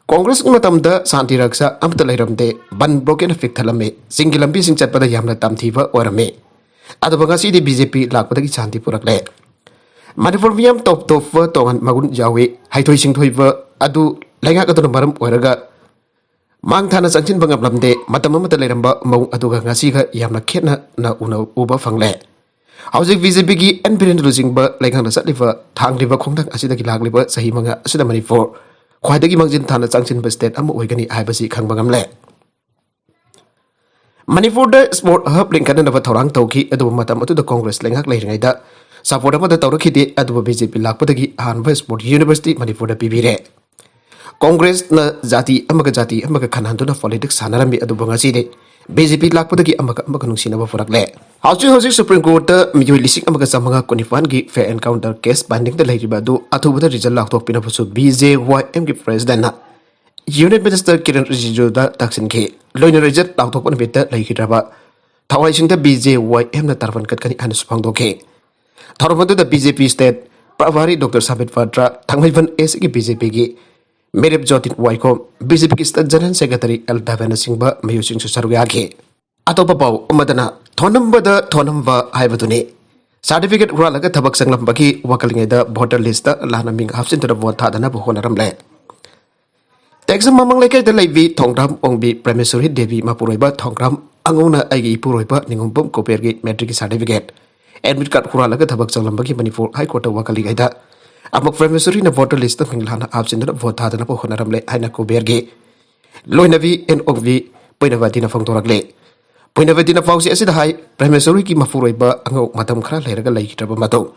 ꯀꯣꯡꯒ꯭ꯔꯦꯁꯀꯤ ꯃꯇꯝꯗ ꯁꯥꯟꯇꯤ ꯔꯛꯁꯥ ꯑꯃꯠꯇ ꯂꯩꯔꯝꯗꯦ, ꯕꯟ ꯕ꯭ꯂꯣꯀꯦꯠꯅ ꯄꯤꯛ ꯊꯜꯂꯝꯃꯤ, ꯆꯤꯡꯒꯤ ꯂꯝꯕꯤꯁꯤꯡ ꯆꯠꯄꯗ ꯌꯥꯝꯅ ꯇꯝꯊꯤꯕ ꯑꯣꯏꯔꯝꯃꯤ꯫ ꯑꯗꯨꯕꯨ ꯉꯁꯤꯗꯤ BJP ꯂꯥꯛꯄꯗꯒꯤ ꯁꯥꯟꯇꯤ ꯄꯨꯔꯛꯂꯦ꯫ ꯃꯅꯤꯄꯨꯔ ꯃꯤꯌꯥꯝ ꯇꯣꯞ ꯇꯣꯞꯄ ꯇꯣꯉꯥꯟ ꯃꯒꯨꯟ ꯌꯥꯎꯏ, ꯍꯩꯊꯣꯏ ꯁꯤꯡꯊꯣꯏꯕ ꯑꯗꯨ ꯂꯩꯉꯥꯛ ꯑꯗꯨꯅ ꯃꯔꯝ ꯑꯣꯏꯔꯒ ꯃꯥꯡ ꯊꯥꯅ ꯆꯪꯁꯤꯟꯕ ꯉꯝꯂꯝꯗꯦ꯫ ꯃꯇꯝ ꯑꯃꯗ ꯂꯩꯔꯝꯕ ꯃꯑꯣꯡ ꯑꯗꯨꯒ ꯉꯁꯤꯒ ꯌꯥꯝꯅ ꯈꯦꯠꯅꯅ ꯎꯅ-, ꯎꯕ ꯐꯪꯂꯦ꯫ ꯍꯧꯖꯤꯛ BJP ꯒꯤ ꯑꯦꯟ ꯕꯤꯔꯦꯟ ꯂꯨꯆꯤꯡꯕ ꯂꯩꯉꯥꯛꯅ ꯆꯠꯂꯤꯕ ꯊꯥꯡꯂꯤꯕ ꯈꯣꯡꯊꯥꯡ ꯑꯁꯤꯗꯒꯤ ꯂꯥꯛꯂꯤꯕ ꯆꯍꯤ ꯃꯉꯥ ꯑꯁꯤꯗ ꯃꯅꯤꯄꯨꯔ ꯈ꯭ꯋꯥꯏꯗꯒꯤ ꯃꯥꯡꯖꯤꯟ ꯊꯥꯅ ꯆꯪꯁꯤꯟꯕ state ꯑꯃ ꯑꯣꯏꯒꯅꯤ ꯍꯥꯏꯕꯁꯤ ꯈꯪꯕ ꯉꯝꯂꯦ꯫ ꯃꯅꯤꯄꯨꯔꯗ ꯁ꯭ꯄꯣꯔꯠ ꯍꯕ ꯂꯤꯡꯈꯠꯅꯅꯕ ꯊꯧꯔꯥꯡ ꯇꯧꯈꯤ꯫ ꯑꯗꯨꯕꯨ ꯃꯇꯝ ꯑꯗꯨꯗ ꯀꯣꯡꯒ꯭ꯔꯦꯁ ꯂꯩꯉꯥꯛ ꯂꯩꯔꯤꯉꯩꯗ ꯁꯄꯣꯔꯠ ꯑꯃꯠꯇ ꯇꯧꯔꯛꯈꯤꯗꯦ꯫ ꯑꯗꯨꯕꯨ ꯕꯤ ꯖꯦ ꯄꯤ ꯂꯥꯛꯄꯗꯒꯤ ꯑꯍꯥꯟꯕ ꯁ꯭ꯄꯣꯔꯠ ꯌꯨꯅꯤꯚꯔꯁꯤꯇꯤ ꯃꯅꯤꯄꯨꯔꯗ ꯄꯤꯕꯤꯔꯦ꯫ ꯀꯣꯡꯒ꯭ꯔꯦꯁꯅ ꯖꯥꯇꯤ ꯑꯃꯒ ꯖꯥꯇꯤ ꯑꯃꯒ ꯈꯟꯍꯟꯗꯨꯅ ꯄꯣꯂꯤꯇꯤꯛꯁ ꯁꯥꯟꯅꯔꯝꯃꯤ, ꯑꯗꯨꯕꯨ ꯉꯁꯤꯗꯤ ꯕꯤ ꯖꯦ ꯄꯤ ꯂꯥꯛꯄꯗꯒꯤ ꯑꯃꯒ ꯑꯃꯒ ꯅꯨꯡꯁꯤꯅꯕ ꯄꯨꯔꯛꯂꯦ꯫ ꯍꯧꯖꯤꯛ ꯍꯧꯖꯤꯛ ꯁꯨꯄ꯭ꯔꯤꯝ ꯀꯣꯔꯠꯇ ꯃꯤꯑꯣꯏ ꯂꯤꯁꯤꯡ ꯑꯃꯒ ꯆꯥꯃꯉꯥ ꯀꯨꯟꯅꯤꯄꯥꯟꯒꯤ ꯐꯦ ꯑꯦꯟꯀꯥꯎꯟꯇꯔ ꯀꯦꯁ ꯄꯦꯟꯗꯤꯡꯗ ꯂꯩꯔꯤꯕ ꯑꯗꯨ ꯑꯊꯨꯕꯗ ꯔꯤꯖꯜ ꯂꯥꯎꯊꯣꯛꯄꯤꯅꯕꯁꯨ ꯕꯤ ꯖꯦ ꯋꯥꯏ ꯑꯦꯝꯒꯤ ꯄ꯭ꯔꯦꯁꯤꯗꯦꯟꯠꯅ ꯌꯨꯅꯤꯌꯟ ꯃꯤꯅꯤꯁꯇꯔ ꯀꯤꯔꯟ ꯔꯤꯖꯤꯖꯨꯗ ꯇꯥꯛꯁꯤꯟꯈꯤ꯫ ꯂꯣꯏꯅ ꯔꯤꯖꯜ ꯂꯥꯎꯊꯣꯛꯄ ꯅꯨꯃꯤꯠꯇ ꯂꯩꯈꯤꯗ꯭ꯔꯕ ꯊꯋꯥꯏꯁꯤꯡꯗ ꯕꯤ ꯖꯦ ꯋꯥꯏ ꯑꯦꯝꯅ ꯇꯔꯕꯟ ꯀꯠꯀꯅꯤ ꯍꯥꯏꯅꯁꯨ ꯐꯣꯡꯗꯣꯛꯈꯤ꯫ ꯊꯧꯔꯝ ꯑꯗꯨꯗ ꯕꯤ ꯖꯦ ꯄꯤ ꯁ꯭ꯇꯦꯠ ꯄ꯭ꯔꯚꯥꯔꯤ ꯗꯣꯛꯇꯔ ꯁꯥꯝꯕꯤꯠ ꯄꯥꯇ꯭ꯔ, ꯊꯥꯡꯃꯩꯕꯟ ꯑꯦꯁ ꯁꯤꯒꯤ ꯕꯤ ꯖꯦ ꯄꯤꯒꯤ ꯃꯤꯔꯦꯞ ꯖꯣꯇꯤꯟ ꯋꯥꯏꯈꯣꯝ, ꯕꯤ ꯖꯦ ꯄꯤꯒꯤ ꯁ꯭ꯇꯦꯠ ꯖꯦꯅꯔꯦꯜ ꯁꯦꯀ꯭ꯔꯦꯇꯔꯤ ꯑꯦꯜ ꯗꯥꯚꯦꯟꯅꯆꯤꯡꯕ ꯃꯤꯑꯣꯏꯁꯤꯡꯁꯨ ꯁꯔꯨꯛ ꯌꯥꯈꯤ꯫ ꯑꯇꯣꯞꯄ ꯄꯥꯎ ꯑꯃꯗꯅ ꯊꯣꯟꯅꯝꯕꯗ ꯊꯣꯟꯅꯝꯕ ꯍꯥꯏꯕꯗꯨꯅꯤ꯫ ꯁꯥꯔꯇꯤꯐꯤꯀꯦꯠ ꯍꯨꯔꯥꯜꯂꯒ ꯊꯕꯛ ꯆꯪꯂꯝꯕꯒꯤ ꯋꯥꯈꯜꯂꯤꯉꯩꯗ ꯚꯣꯇꯔ ꯂꯤꯁꯇ ꯂꯥꯟꯅ ꯃꯤꯡ ꯍꯥꯞꯆꯤꯟꯗꯨꯅ ꯚꯣꯠ ꯊꯥꯗꯅꯕ ꯍꯣꯠꯅꯔꯝꯂꯦ꯫ ꯇꯦꯛꯁꯝ ꯃꯃꯥꯡ ꯂꯩꯀꯥꯏꯗ ꯂꯩꯕꯤ ꯊꯣꯡꯒ꯭ꯔꯥꯝ ꯑꯣꯡꯕꯤ ꯄ꯭ꯔꯦꯃꯦꯁꯣꯔꯤ ꯗꯦꯕꯤ ꯃꯄꯨꯔꯣꯏꯕ ꯊꯣꯡꯒ꯭ꯔꯥꯝ ꯑꯉꯧꯅ ꯑꯩꯒꯤ ꯏꯄꯨꯔꯣꯏꯕ ꯅꯤꯉꯣꯝꯕꯝ ꯀꯣꯄꯦꯔꯒꯤ ꯃꯦꯇ꯭ꯔꯤꯛꯀꯤ ꯁꯥꯔꯇꯤꯐꯤꯀꯦꯠ, ꯑꯦꯗꯃꯤꯠ ꯀꯥꯔꯗ ꯍꯨꯔꯥꯜꯂꯒ ꯊꯕꯛ ꯆꯪꯂꯝꯕꯒꯤ ꯃꯅꯤꯄꯨꯔ ꯍꯥꯏ ꯀꯣꯔꯠꯇ ꯋꯥꯀꯜꯂꯤꯉꯩꯗ ꯑꯃꯨꯛ ꯄ꯭ꯔꯦꯃꯦꯁꯣꯔꯤꯅ ꯚꯣꯇꯔ ꯂꯤꯁꯇ ꯃꯤꯡ ꯂꯥꯟꯅ ꯍꯥꯞꯆꯤꯟꯗꯨꯅ ꯚꯣꯠ ꯊꯥꯗꯅꯕ ꯍꯣꯠꯅꯔꯝꯂꯦ ꯍꯥꯏꯅ ꯀꯣꯕꯦꯔꯒꯤ ꯂꯣꯏꯅꯕꯤ ꯑꯦꯟ ꯑꯣꯛꯕꯤ ꯄꯨꯏꯅꯕꯗꯤꯅ ꯐꯣꯡꯗꯣꯔꯛꯂꯤ꯫ ꯄꯨꯏꯅꯕꯗꯤꯅ ꯄꯥꯎꯆꯦ ꯑꯁꯤꯗ ꯍꯥꯏ, ꯄ꯭ꯔꯦꯃꯦꯁꯣꯔꯤꯒꯤ ꯃꯄꯨꯔꯣꯏꯕ ꯑꯉꯧ ꯃꯇꯝ ꯈꯔ ꯂꯩꯔꯒ ꯂꯩꯈꯤꯗ꯭ꯔꯕ ꯃꯇꯨꯡ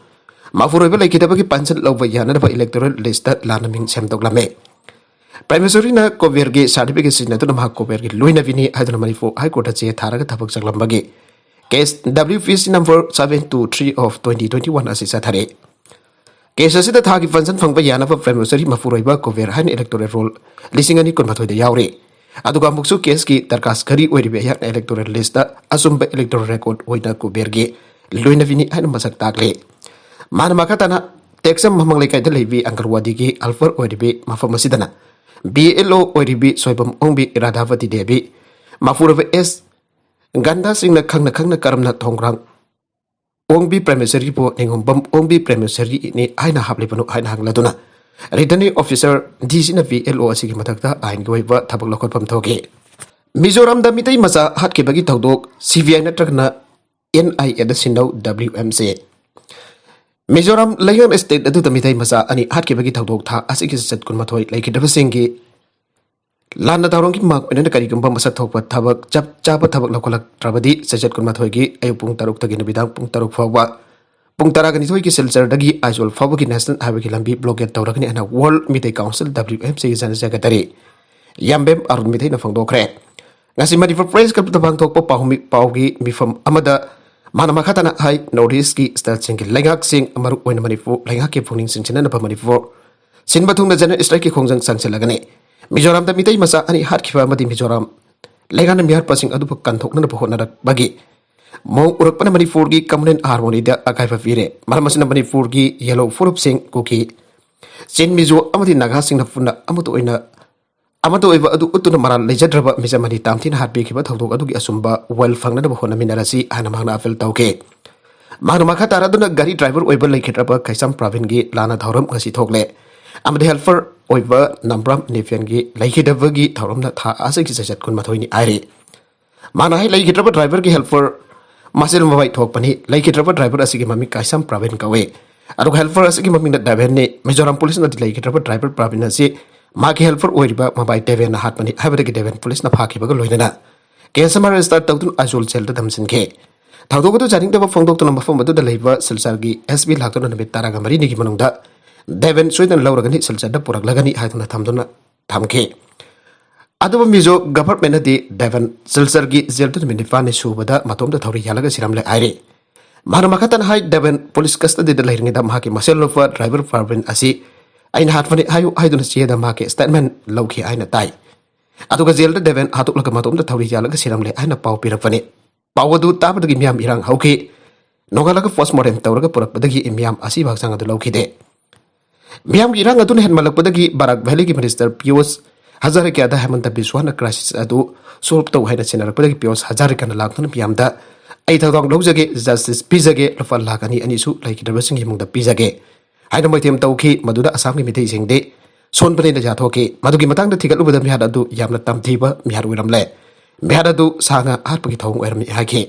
ꯃꯄꯨꯔꯣꯏꯕ ꯂꯩꯈꯤꯗꯕꯒꯤ ꯄꯦꯟꯁꯟ ꯂꯧꯕ ꯌꯥꯅꯅꯕ ꯏꯂꯦꯛꯇꯣꯔꯦꯜ ꯂꯤꯁꯇ ꯂꯥꯟꯅ ꯃꯤꯡ ꯁꯦꯝꯗꯣꯛꯂꯝꯃꯤ꯫ ꯄ꯭ꯔꯦꯃꯦꯁꯣꯔꯤꯅ ꯀꯣꯕꯦꯔꯒꯤ ꯁꯥꯔꯇꯤꯐꯤꯀꯦꯠ ꯁꯤꯖꯤꯟꯅꯗꯨꯅ ꯃꯍꯥꯛ ꯀꯣꯕꯦꯔꯒꯤ ꯂꯣꯏꯅꯕꯤꯅꯤ ꯍꯥꯏꯗꯨꯅ ꯃꯅꯤꯄꯨꯔ ꯍꯥꯏ ꯀꯣꯔꯠꯇ ꯆꯦ ꯊꯥꯔꯒ ꯊꯕꯛ ꯆꯪꯂꯝꯕꯒꯤ case W P C number seven two three of twenty twenty one ꯑꯁꯤ ꯆꯠꯊꯔꯤ꯫ ꯀꯦꯁ ꯑꯁꯤꯗ ꯊꯥꯒꯤ ꯄꯦꯟꯁꯟ ꯐꯪꯕ ꯌꯥꯅꯕ ꯄ꯭ꯔꯦꯃꯦꯁꯣꯔꯤ ꯃꯄꯨꯔꯣꯏꯕ ꯀꯣꯕꯦꯔ ꯍꯥꯏꯅ ꯏꯂꯦꯛꯇꯣꯔꯦꯜ ꯔꯣꯜ ꯂꯤꯁꯤꯡ ꯑꯅꯤ ꯀꯨꯟꯃꯥꯊꯣꯏꯗ ꯌꯥꯎꯔꯤ꯫ ꯑꯗꯨꯒ ꯑꯃꯨꯛꯁꯨ ꯀꯦꯁꯀꯤ ꯗꯔꯀꯥꯁ ꯘꯔꯤ ꯑꯣꯏꯔꯤꯕ ꯑꯩꯍꯥꯛꯅ ꯏꯂꯦꯛꯇꯣꯔꯦꯜ ꯂꯤꯁꯇ ꯑꯆꯨꯝꯕ ꯏꯂꯦꯛꯇꯣꯔꯦꯜ ꯔꯦꯀꯣꯔꯗ ꯑꯣꯏꯅ ꯀꯣꯕꯦꯔꯒꯤ ꯂꯣꯏꯅꯕꯤꯅꯤ ꯍꯥꯏꯅ ꯃꯁꯛ ꯇꯥꯛꯂꯤ꯫ ꯃꯥꯅ ꯃꯈꯥ ꯇꯥꯅ ꯇꯦꯛꯁꯝ ꯃꯃꯥꯡ ꯂꯩꯀꯥꯏꯗ ꯂꯩꯕꯤ ꯑꯪꯒꯜꯋꯥꯗꯤꯒꯤ ꯍꯦꯜꯄꯔ ꯑꯣꯏꯔꯤꯕꯤ ꯃꯐꯝ ꯑꯁꯤꯗꯅ ꯕꯤ ꯑꯦꯜ ꯑꯣ ꯑꯣꯏꯔꯤꯕꯤ ꯁꯣꯏꯕꯝ ꯑꯣꯡꯕꯤ ꯏꯔꯥꯗꯥꯕꯇꯤ ꯗꯦꯕꯤ, ꯃꯄꯨꯔꯣꯏꯕ ꯑꯦꯁ ꯒꯟꯗꯥꯁꯤꯡꯅ ꯈꯪꯅ ꯈꯪꯅ ꯀꯔꯝꯅ ꯊꯣꯡꯒ꯭ꯔꯥꯝ ꯑꯣꯡꯕꯤ ꯄ꯭ꯔꯦꯃꯦꯁꯣꯔꯤꯕꯨ ꯅꯤꯉꯣꯝꯕꯝ ꯑꯣꯡꯕꯤ ꯄ꯭ꯔꯦꯃꯦꯁꯣꯔꯤꯅꯤ ꯍꯥꯏꯅ ꯍꯥꯞꯂꯤꯕꯅꯣ ꯍꯥꯏꯅ ꯍꯪꯂꯗꯨꯅ ꯔꯤꯇꯔꯅꯤꯡ ꯑꯣꯐꯤꯁꯥꯔ ꯗꯤ ꯁꯤꯅ ꯕꯤ ꯑꯦꯜ ꯑꯣ ꯑꯁꯤꯒꯤ ꯃꯊꯛꯇ ꯑꯥꯏꯟꯒꯤ ꯑꯣꯏꯕ ꯊꯕꯛ ꯂꯧꯈꯠꯐꯝ ꯊꯣꯛꯈꯤ꯫ ꯃꯤꯖꯣꯔꯥꯝꯗ ꯃꯤꯇꯩ ꯃꯆꯥ ꯍꯥꯠꯈꯤꯕꯒꯤ ꯊꯧꯗꯣꯛ ꯁꯤ ꯕꯤ ꯑꯥꯏ ꯅꯠꯇ꯭ꯔꯒꯅ ꯑꯦꯟ ꯑꯥꯏ ꯑꯦꯗ ꯁꯤꯟꯅꯧ, ꯗꯕ꯭ꯂꯤꯎ ꯑꯦꯝ ꯁꯤ꯫ ꯃꯤꯖꯣꯔꯥꯝ ꯂꯩꯉꯥꯛ ꯁ꯭ꯇꯦꯠ ꯑꯗꯨꯗ ꯃꯤꯇꯩ ꯃꯆꯥ ꯑꯅꯤ ꯍꯥꯠꯈꯤꯕꯒꯤ ꯊꯧꯗꯣꯛ ꯊꯥ ꯑꯁꯤꯒꯤ ꯆꯩꯆꯠ ꯀꯨꯟꯃꯥꯊꯣꯏ ꯂꯩꯈꯤꯗꯕꯁꯤꯡꯒꯤ ꯂꯥꯟꯅ ꯊꯧꯔꯝꯒꯤ ꯃꯥꯡ ꯑꯣꯏꯅꯅ ꯀꯔꯤꯒꯨꯝꯕ ꯃꯁꯛ ꯊꯣꯛꯄ ꯊꯕꯛ ꯆꯞ ꯆꯥꯕ ꯊꯕꯛ ꯂꯧꯈꯠꯂꯛꯇ꯭ꯔꯕꯗꯤ, ꯆꯩꯆꯠ ꯀꯨꯟꯃꯥꯊꯣꯏꯒꯤ ꯑꯌꯨꯛ ꯄꯨꯡ ꯇꯔꯨꯛꯇꯒꯤ ꯅꯨꯃꯤꯗꯥꯡ ꯄꯨꯡ ꯇꯔꯨꯛ ꯐꯥꯎꯕ, ꯄꯨꯡ ꯇꯔꯥꯒ ꯅꯤꯊꯣꯏꯒꯤ ꯁꯤꯜꯆꯔꯗꯒꯤ ꯑꯥꯏꯖꯣꯜ ꯐꯥꯎꯕꯒꯤ ꯅꯦꯁꯅꯦꯜ ꯍꯥꯏꯋꯦꯒꯤ ꯂꯝꯕꯤ ꯕ꯭ꯂꯣꯀꯦꯠ ꯇꯧꯔꯒꯅꯤ ꯍꯥꯏꯅ world Meitei council, W M C, ꯒꯤ ꯖꯦꯅꯔꯦꯜ ꯁꯦꯀ꯭ꯔꯦꯇꯔꯤ ꯌꯥꯝꯕꯦꯝ ꯑꯥꯔꯨꯟ ꯃꯤꯇꯩꯅ ꯐꯣꯡꯗꯣꯛꯈ꯭ꯔꯦ꯫ ꯉꯁꯤ ꯃꯅꯤꯄꯨꯔ ꯄ꯭ꯔꯦꯁ ꯀ꯭ꯂꯕꯇ ꯄꯥꯡꯊꯣꯛꯄ ꯄꯥꯎꯃꯤ-, ꯄꯥꯎꯒꯤ ꯃꯤꯐꯝ ꯑꯃꯗ ꯃꯥꯅ ꯃꯈꯥ ꯇꯥꯅ ꯍꯥꯏ, ꯅꯣꯔꯠ ꯏꯁꯀꯤ ꯁ꯭ꯇꯦꯠꯁꯤꯡꯒꯤ ꯂꯩꯉꯥꯛꯁꯤꯡ, ꯃꯔꯨ ꯑꯣꯏꯅ ꯃꯅꯤꯄꯨꯔ ꯂꯩꯉꯥꯛꯀꯤ ꯄꯨꯛꯅꯤꯡ ꯆꯤꯡꯁꯤꯟꯅꯅꯕ ꯃꯅꯤꯄꯨꯔ ꯁꯤꯟꯕ ꯊꯨꯡꯅ ꯖꯦꯅꯔꯦꯜ ꯁ꯭ꯇ꯭ꯔꯥꯏꯛꯀꯤ ꯈꯣꯡꯖꯪ ꯆꯪꯁꯤꯜꯂꯒꯅꯤ꯫ ꯃꯤꯖꯣꯔꯥꯝꯗ ꯃꯤꯇꯩ ꯃꯆꯥ ꯑꯅꯤ ꯍꯥꯠꯈꯤꯕ ꯑꯃꯗꯤ ꯃꯤꯖꯣꯔꯥꯝ ꯂꯩꯉꯥꯛꯅ ꯃꯤꯍꯥꯠꯄꯁꯤꯡ ꯑꯗꯨꯕꯨ ꯀꯟꯊꯣꯛꯅꯅꯕ ꯍꯣꯠꯅꯔꯛꯄꯒꯤ ꯃꯑꯣꯡ ꯎꯔꯛꯄꯅ ꯃꯅꯤꯄꯨꯔꯒꯤ ꯀꯝꯃꯨꯅꯦꯜ ꯍꯥꯔꯃꯣꯅꯤꯗ ꯑꯀꯥꯏꯕ ꯄꯤꯔꯦ꯫ ꯃꯔꯝ ꯑꯁꯤꯅ ꯃꯅꯤꯄꯨꯔꯒꯤ ꯌꯦꯜꯍꯧ ꯐꯨꯔꯨꯞꯁꯤꯡ, ꯀꯨꯀꯤ, ꯆꯤꯟ, ꯃꯤꯖꯣ ꯑꯃꯗꯤ ꯅꯥꯒꯥꯁꯤꯡꯅ ꯄꯨꯟꯅ ꯑꯃꯠꯇ ꯑꯣꯏꯅ, ꯑꯃꯠꯇ ꯑꯣꯏꯕ ꯑꯗꯨ ꯎꯠꯇꯨꯅ ꯃꯔꯥꯜ ꯂꯩꯖꯗ꯭ꯔꯕ ꯃꯤꯆꯝ ꯑꯅꯤ ꯇꯥꯝꯊꯤꯅ ꯍꯥꯠꯄꯤꯈꯤꯕ ꯊꯧꯗꯣꯛ ꯑꯗꯨꯒꯤ ꯑꯆꯨꯝꯕ ꯋꯥꯌꯦꯜ ꯐꯪꯅꯅꯕ ꯍꯣꯠꯅꯃꯤꯟꯅꯔꯁꯤ ꯍꯥꯏꯅ ꯃꯍꯥꯛꯅ ꯑꯥꯄꯤꯜ ꯇꯧꯈꯤ꯫ ꯃꯍꯥꯛꯅ ꯃꯈꯥ ꯇꯥꯔꯗꯨꯅ ꯒꯥꯔꯤ ꯗ꯭ꯔꯥꯏꯚꯔ ꯑꯣꯏꯕ ꯂꯩꯈꯤꯗ꯭ꯔꯕ ꯈꯩꯁꯥꯝ ꯄ꯭ꯔꯥꯕꯤꯟꯒꯤ ꯂꯥꯟꯅ ꯊꯧꯔꯝ ꯉꯁꯤ ꯊꯣꯛꯂꯦ ꯑꯃꯗꯤ ꯍꯦꯜꯄꯔ ꯑꯣꯏꯕ ꯅꯝꯕ꯭ꯔꯥꯝ ꯅꯤꯐꯦꯟꯒꯤ ꯂꯩꯈꯤꯗꯕꯒꯤ ꯊꯧꯔꯝꯅ ꯊꯥ ꯑꯁꯤꯒꯤ ꯆꯩꯆꯠ ꯀꯨꯟꯃꯥꯊꯣꯏꯅꯤ ꯍꯥꯏꯔꯤ꯫ ꯃꯥꯅ ꯍꯥꯏ, ꯂꯩꯈꯤꯗ꯭ꯔꯕ ꯗ꯭ꯔꯥꯏꯚꯔꯒꯤ ꯍꯦꯜꯄꯔ ꯃꯁꯦꯜ ꯃꯕꯥꯏ ꯊꯣꯛꯄꯅꯤ꯫ ꯂꯩꯈꯤꯗ꯭ꯔꯕ ꯗ꯭ꯔꯥꯏꯚꯔ ꯑꯁꯤꯒꯤ ꯃꯃꯤꯡ ꯀꯥꯏꯁꯥꯝ ꯄ꯭ꯔꯥꯕꯤꯟ ꯀꯧꯏ꯫ ꯑꯗꯨꯒ ꯍꯦꯜꯄꯔ ꯑꯁꯤꯒꯤ ꯃꯃꯤꯡꯅ ꯗꯦꯕꯦꯟꯅꯤ꯫ ꯃꯤꯖꯣꯔꯥꯝ ꯄꯨꯂꯤꯁꯅꯗꯤ ꯂꯩꯈꯤꯗ꯭ꯔꯕ ꯗ꯭ꯔꯥꯏꯚꯔ ꯄ꯭ꯔꯥꯕꯤꯟ ꯑꯁꯤ ꯃꯍꯥꯛꯀꯤ ꯍꯦꯜꯄꯔ ꯑꯣꯏꯔꯤꯕ ꯃꯕꯥꯏ ꯗꯦꯕꯦꯟꯅ ꯍꯥꯠꯄꯅꯤ ꯍꯥꯏꯕꯗꯒꯤ ꯗꯦꯕꯦꯟ ꯄꯨꯂꯤꯁꯅ ꯐꯥꯈꯤꯕꯒ ꯂꯣꯏꯅꯅ ꯀꯦꯁ ꯑꯃ ꯔꯦꯖꯤꯁꯇꯔ ꯇꯧꯗꯨꯅ ꯑꯥꯏꯖꯣꯜ ꯖꯦꯜꯗ ꯊꯝꯖꯤꯟꯈꯤ꯫ ꯊꯧꯗꯣꯛ ꯑꯗꯨ ꯌꯥꯅꯤꯡꯗꯕ ꯐꯣꯡꯗꯣꯛꯇꯨꯅ ꯃꯐꯝ ꯑꯗꯨꯗ ꯂꯩꯕ ꯁꯤꯜꯆꯔꯒꯤ S P ꯂꯥꯛꯇꯨꯅ ꯅꯨꯃꯤꯠ ꯇꯔꯥꯒ ꯃꯔꯤꯅꯤꯒꯤ ꯃꯅꯨꯡꯗ ꯗꯦꯕꯦꯟ ꯁꯣꯏꯗꯅ ꯂꯧꯔꯒꯅꯤ, ꯁꯤꯜꯆꯔꯗ ꯄꯨꯔꯛꯂꯒꯅꯤ ꯍꯥꯏꯗꯨꯅ ꯊꯝꯗꯨꯅ ꯊꯝꯈꯤ꯫ ꯑꯗꯨꯕꯨ ꯃꯤꯖꯣ ꯒꯚꯔꯟꯃꯦꯟꯅꯗꯤ ꯗꯦꯕꯟ ꯁꯤꯜꯆꯔꯒꯤ ꯖꯦꯜꯗ ꯅꯨꯃꯤꯠ ꯅꯤꯄꯥꯟꯅꯤ ꯁꯨꯕꯗ ꯃꯇꯣꯝꯇ ꯊꯧꯔꯤ ꯌꯥꯜꯂꯒ ꯁꯤꯔꯝꯂꯦ ꯍꯥꯏꯔꯤ꯫ ꯃꯍꯥꯛꯅ ꯃꯈꯥ ꯇꯥꯅ ꯍꯥꯏ, ꯗꯦꯕꯟ ꯄꯨꯂꯤꯁ ꯀꯁꯇꯗꯤꯗ ꯂꯩꯔꯤꯉꯩꯗ ꯃꯍꯥꯛꯀꯤ ꯃꯁꯦꯜ ꯅꯨꯄꯥ ꯗ꯭ꯔꯥꯏꯚꯔ ꯄ꯭ꯔꯥꯕꯤꯟ ꯑꯁꯤ ꯑꯩꯅ ꯍꯥꯠꯄꯅꯤ ꯍꯥꯏꯌꯨ ꯍꯥꯏꯗꯨꯅ ꯆꯦꯗ ꯃꯍꯥꯛꯀꯤ ꯁ꯭ꯇꯦꯠꯃꯦꯟ ꯂꯧꯈꯤ ꯍꯥꯏꯅ ꯇꯥꯏ꯫ ꯑꯗꯨꯒ ꯖꯦꯜꯗ ꯗꯦꯕꯟ ꯍꯥꯠꯇꯣꯛꯂꯒ ꯃꯇꯣꯝꯇ ꯊꯧꯔꯤ ꯌꯥꯜꯂꯒ ꯁꯤꯔꯝꯂꯦ ꯍꯥꯏꯅ ꯄꯥꯎ ꯄꯤꯔꯛꯄꯅꯤ꯫ ꯄꯥꯎ ꯑꯗꯨ ꯇꯥꯕꯗꯒꯤ ꯃꯤꯌꯥꯝ ꯏꯔꯥꯡ ꯍꯧꯈꯤ꯫ ꯅꯣꯡꯉꯥꯜꯂꯒ ꯄꯣꯁꯃꯣꯔꯇꯦꯝ ꯇꯧꯔꯒ ꯄꯨꯔꯛꯄꯗꯒꯤ ꯃꯤꯌꯥꯝ ꯑꯁꯤꯕ ꯍꯛꯆꯥꯡ ꯑꯗꯨ ꯂꯧꯈꯤꯗꯦ꯫ ꯃꯤꯌꯥꯝꯒꯤ ꯏꯔꯥꯡ ꯑꯗꯨꯅ ꯍꯦꯟꯃꯜꯂꯛꯄꯗꯒꯤ ꯕꯔꯥꯛ ꯚꯦꯂꯤꯒꯤ ꯃꯤꯅꯤꯁꯇꯔ ꯄꯤꯌꯨꯁ ꯍꯖꯥꯔꯤꯀꯥꯗ ꯍꯦꯃꯟꯇ ꯕꯤꯁ꯭ꯋꯥꯅ ꯀ꯭ꯔꯥꯏꯁꯤꯁ ꯑꯗꯨ ꯁꯣꯜꯚ ꯇꯧ ꯍꯥꯏꯅ ꯁꯤꯟꯅꯔꯛꯄꯗꯒꯤ ꯄꯤꯌꯨꯁ ꯍꯖꯥꯔꯤꯀꯥꯅ ꯂꯥꯛꯇꯨꯅ ꯃꯤꯌꯥꯝꯗ "ꯑꯩ ꯊꯧꯗꯥꯡ ꯂꯧꯖꯒꯦ, ꯖꯁꯇꯤꯁ ꯄꯤꯖꯒꯦ, ꯂꯨꯄꯥ ꯂꯥꯈ ꯑꯅꯤ ꯑꯅꯤꯁꯨ ꯂꯩꯈꯤꯗ꯭ꯔꯕꯁꯤꯡꯒꯤ ꯏꯃꯨꯡꯗ ꯄꯤꯖꯒꯦ" ꯍꯥꯏꯅ ꯃꯣꯏꯊꯦꯝ ꯇꯧꯈꯤ꯫ ꯃꯗꯨꯗ ꯑꯁꯥꯝꯒꯤ ꯃꯤꯇꯩꯁꯤꯡꯗꯤ ꯁꯣꯟꯕꯅꯦꯅ ꯌꯥꯊꯣꯛꯈꯤ꯫ ꯃꯗꯨꯒꯤ ꯃꯇꯥꯡꯗ ꯊꯤꯒꯠꯂꯨꯕꯗ ꯃꯤꯍꯥꯠ ꯑꯗꯨ ꯌꯥꯝꯅ ꯇꯝꯊꯤꯕ ꯃꯤꯍꯥꯠ ꯑꯣꯏꯔꯝꯂꯦ꯫ ꯃꯤꯍꯥꯠ ꯑꯗꯨ ꯁꯥ ꯉꯥ ꯍꯥꯠꯄꯒꯤ ꯊꯧꯑꯣꯡ ꯑꯣꯏꯔꯝꯃꯤ ꯍꯥꯏꯈꯤ꯫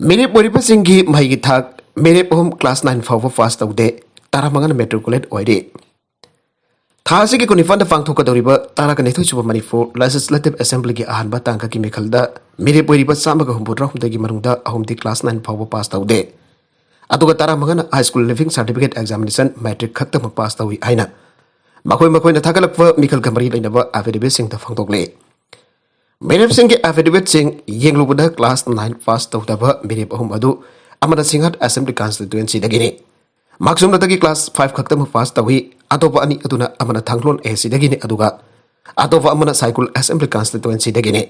ꯃꯤꯔꯦꯞ ꯑꯣꯏꯔꯤꯕꯁꯤꯡꯒꯤ ꯃꯍꯩꯒꯤ ꯊꯥꯛ: ꯃꯤꯔꯦꯞ ꯑꯍꯨꯝ ꯀ꯭ꯂꯥꯁ ꯅꯥꯏꯟ ꯐꯥꯎꯕ ꯄꯥꯁ ꯇꯧꯗꯦ, ꯇꯔꯥꯃꯉꯥꯅ ꯃꯦꯇ꯭ꯔꯤꯀꯨꯂꯦꯠ ꯑꯣꯏꯔꯤ꯫ ꯊꯥ ꯑꯁꯤꯒꯤ ꯀꯨꯟꯅꯤꯄꯥꯟꯗ ꯄꯥꯡꯊꯣꯛꯀꯗꯧꯔꯤꯕ ꯇꯔꯥꯒ ꯅꯤꯊꯣꯏ ꯁꯨꯕ ꯃꯅꯤꯄꯨꯔ ꯂꯦꯖꯤꯁꯂꯦꯇꯤꯚ ꯑꯦꯁꯦꯝꯕ꯭ꯂꯤꯒꯤ ꯑꯍꯥꯟꯕ ꯇꯥꯡꯀꯛꯀꯤ ꯃꯤꯈꯜꯗ ꯃꯤꯔꯦꯞ ꯑꯣꯏꯔꯤꯕ ꯆꯥꯝꯃꯒ ꯍꯨꯝꯐꯨꯇꯔꯥ ꯍꯨꯝꯗꯣꯏꯒꯤ ꯃꯅꯨꯡꯗ ꯑꯍꯨꯝꯗꯤ ꯀ꯭ꯂꯥꯁ ꯅꯥꯏꯟ ꯐꯥꯎꯕ ꯄꯥꯁ ꯇꯧꯗꯦ꯫ ꯑꯗꯨꯒ ꯇꯔꯥꯃꯉꯥꯅ high school leaving certificate examination matric ꯈꯛꯇꯃꯛ ꯄꯥꯁ ꯇꯧꯏ ꯍꯥꯏꯅ ꯃꯈꯣꯏ ꯃꯈꯣꯏꯅ ꯊꯥꯒꯠꯂꯛꯄ ꯃꯤꯈꯜꯒ ꯃꯔꯤ ꯂꯩꯅꯕ ꯑꯦꯐꯤꯗꯦꯚꯤꯠꯁꯤꯡꯗ ꯐꯣꯡꯗꯣꯛꯂꯦ꯫ ꯃꯤꯔꯦꯞꯁꯤꯡꯒꯤ ꯑꯦꯐꯤꯗꯦꯚꯤꯠꯁꯤꯡ ꯌꯦꯡꯂꯨꯕꯗ ꯀ꯭ꯂꯥꯁ ꯅꯥꯏꯟ ꯄꯥꯁ ꯇꯧꯗꯕ ꯃꯤꯔꯦꯞ ꯑꯍꯨꯝ ꯑꯗꯨ ꯑꯃꯅ ꯁꯤꯡꯍꯠ ꯑꯦꯁꯦꯝꯕ꯭ꯂꯤ ꯀꯟꯁꯇꯤꯇ꯭ꯋꯦꯟꯁꯤꯗꯒꯤꯅꯤ꯫ ꯃꯥꯛꯁꯨꯝꯅꯇꯒꯤ ꯀ꯭ꯂꯥꯁ ꯐꯥꯏꯚ ꯈꯛꯇꯃꯛ ꯄꯥꯁ ꯇꯧꯏ꯫ ꯑꯇꯣꯞꯄ ꯑꯅꯤ ꯑꯗꯨꯅ ꯑꯃꯅ ꯊꯥꯡꯒꯂꯣꯟ ꯑꯦ ꯁꯤꯗꯒꯤꯅꯤ, ꯑꯗꯨꯒ ꯑꯇꯣꯞꯄ ꯑꯃꯅ ꯁꯥꯏꯀꯨꯜ ꯑꯦꯁꯦꯝꯕ꯭ꯂꯤ ꯀꯟꯁꯇꯤꯇ꯭ꯋꯦꯟꯁꯤꯗꯒꯤꯅꯤ꯫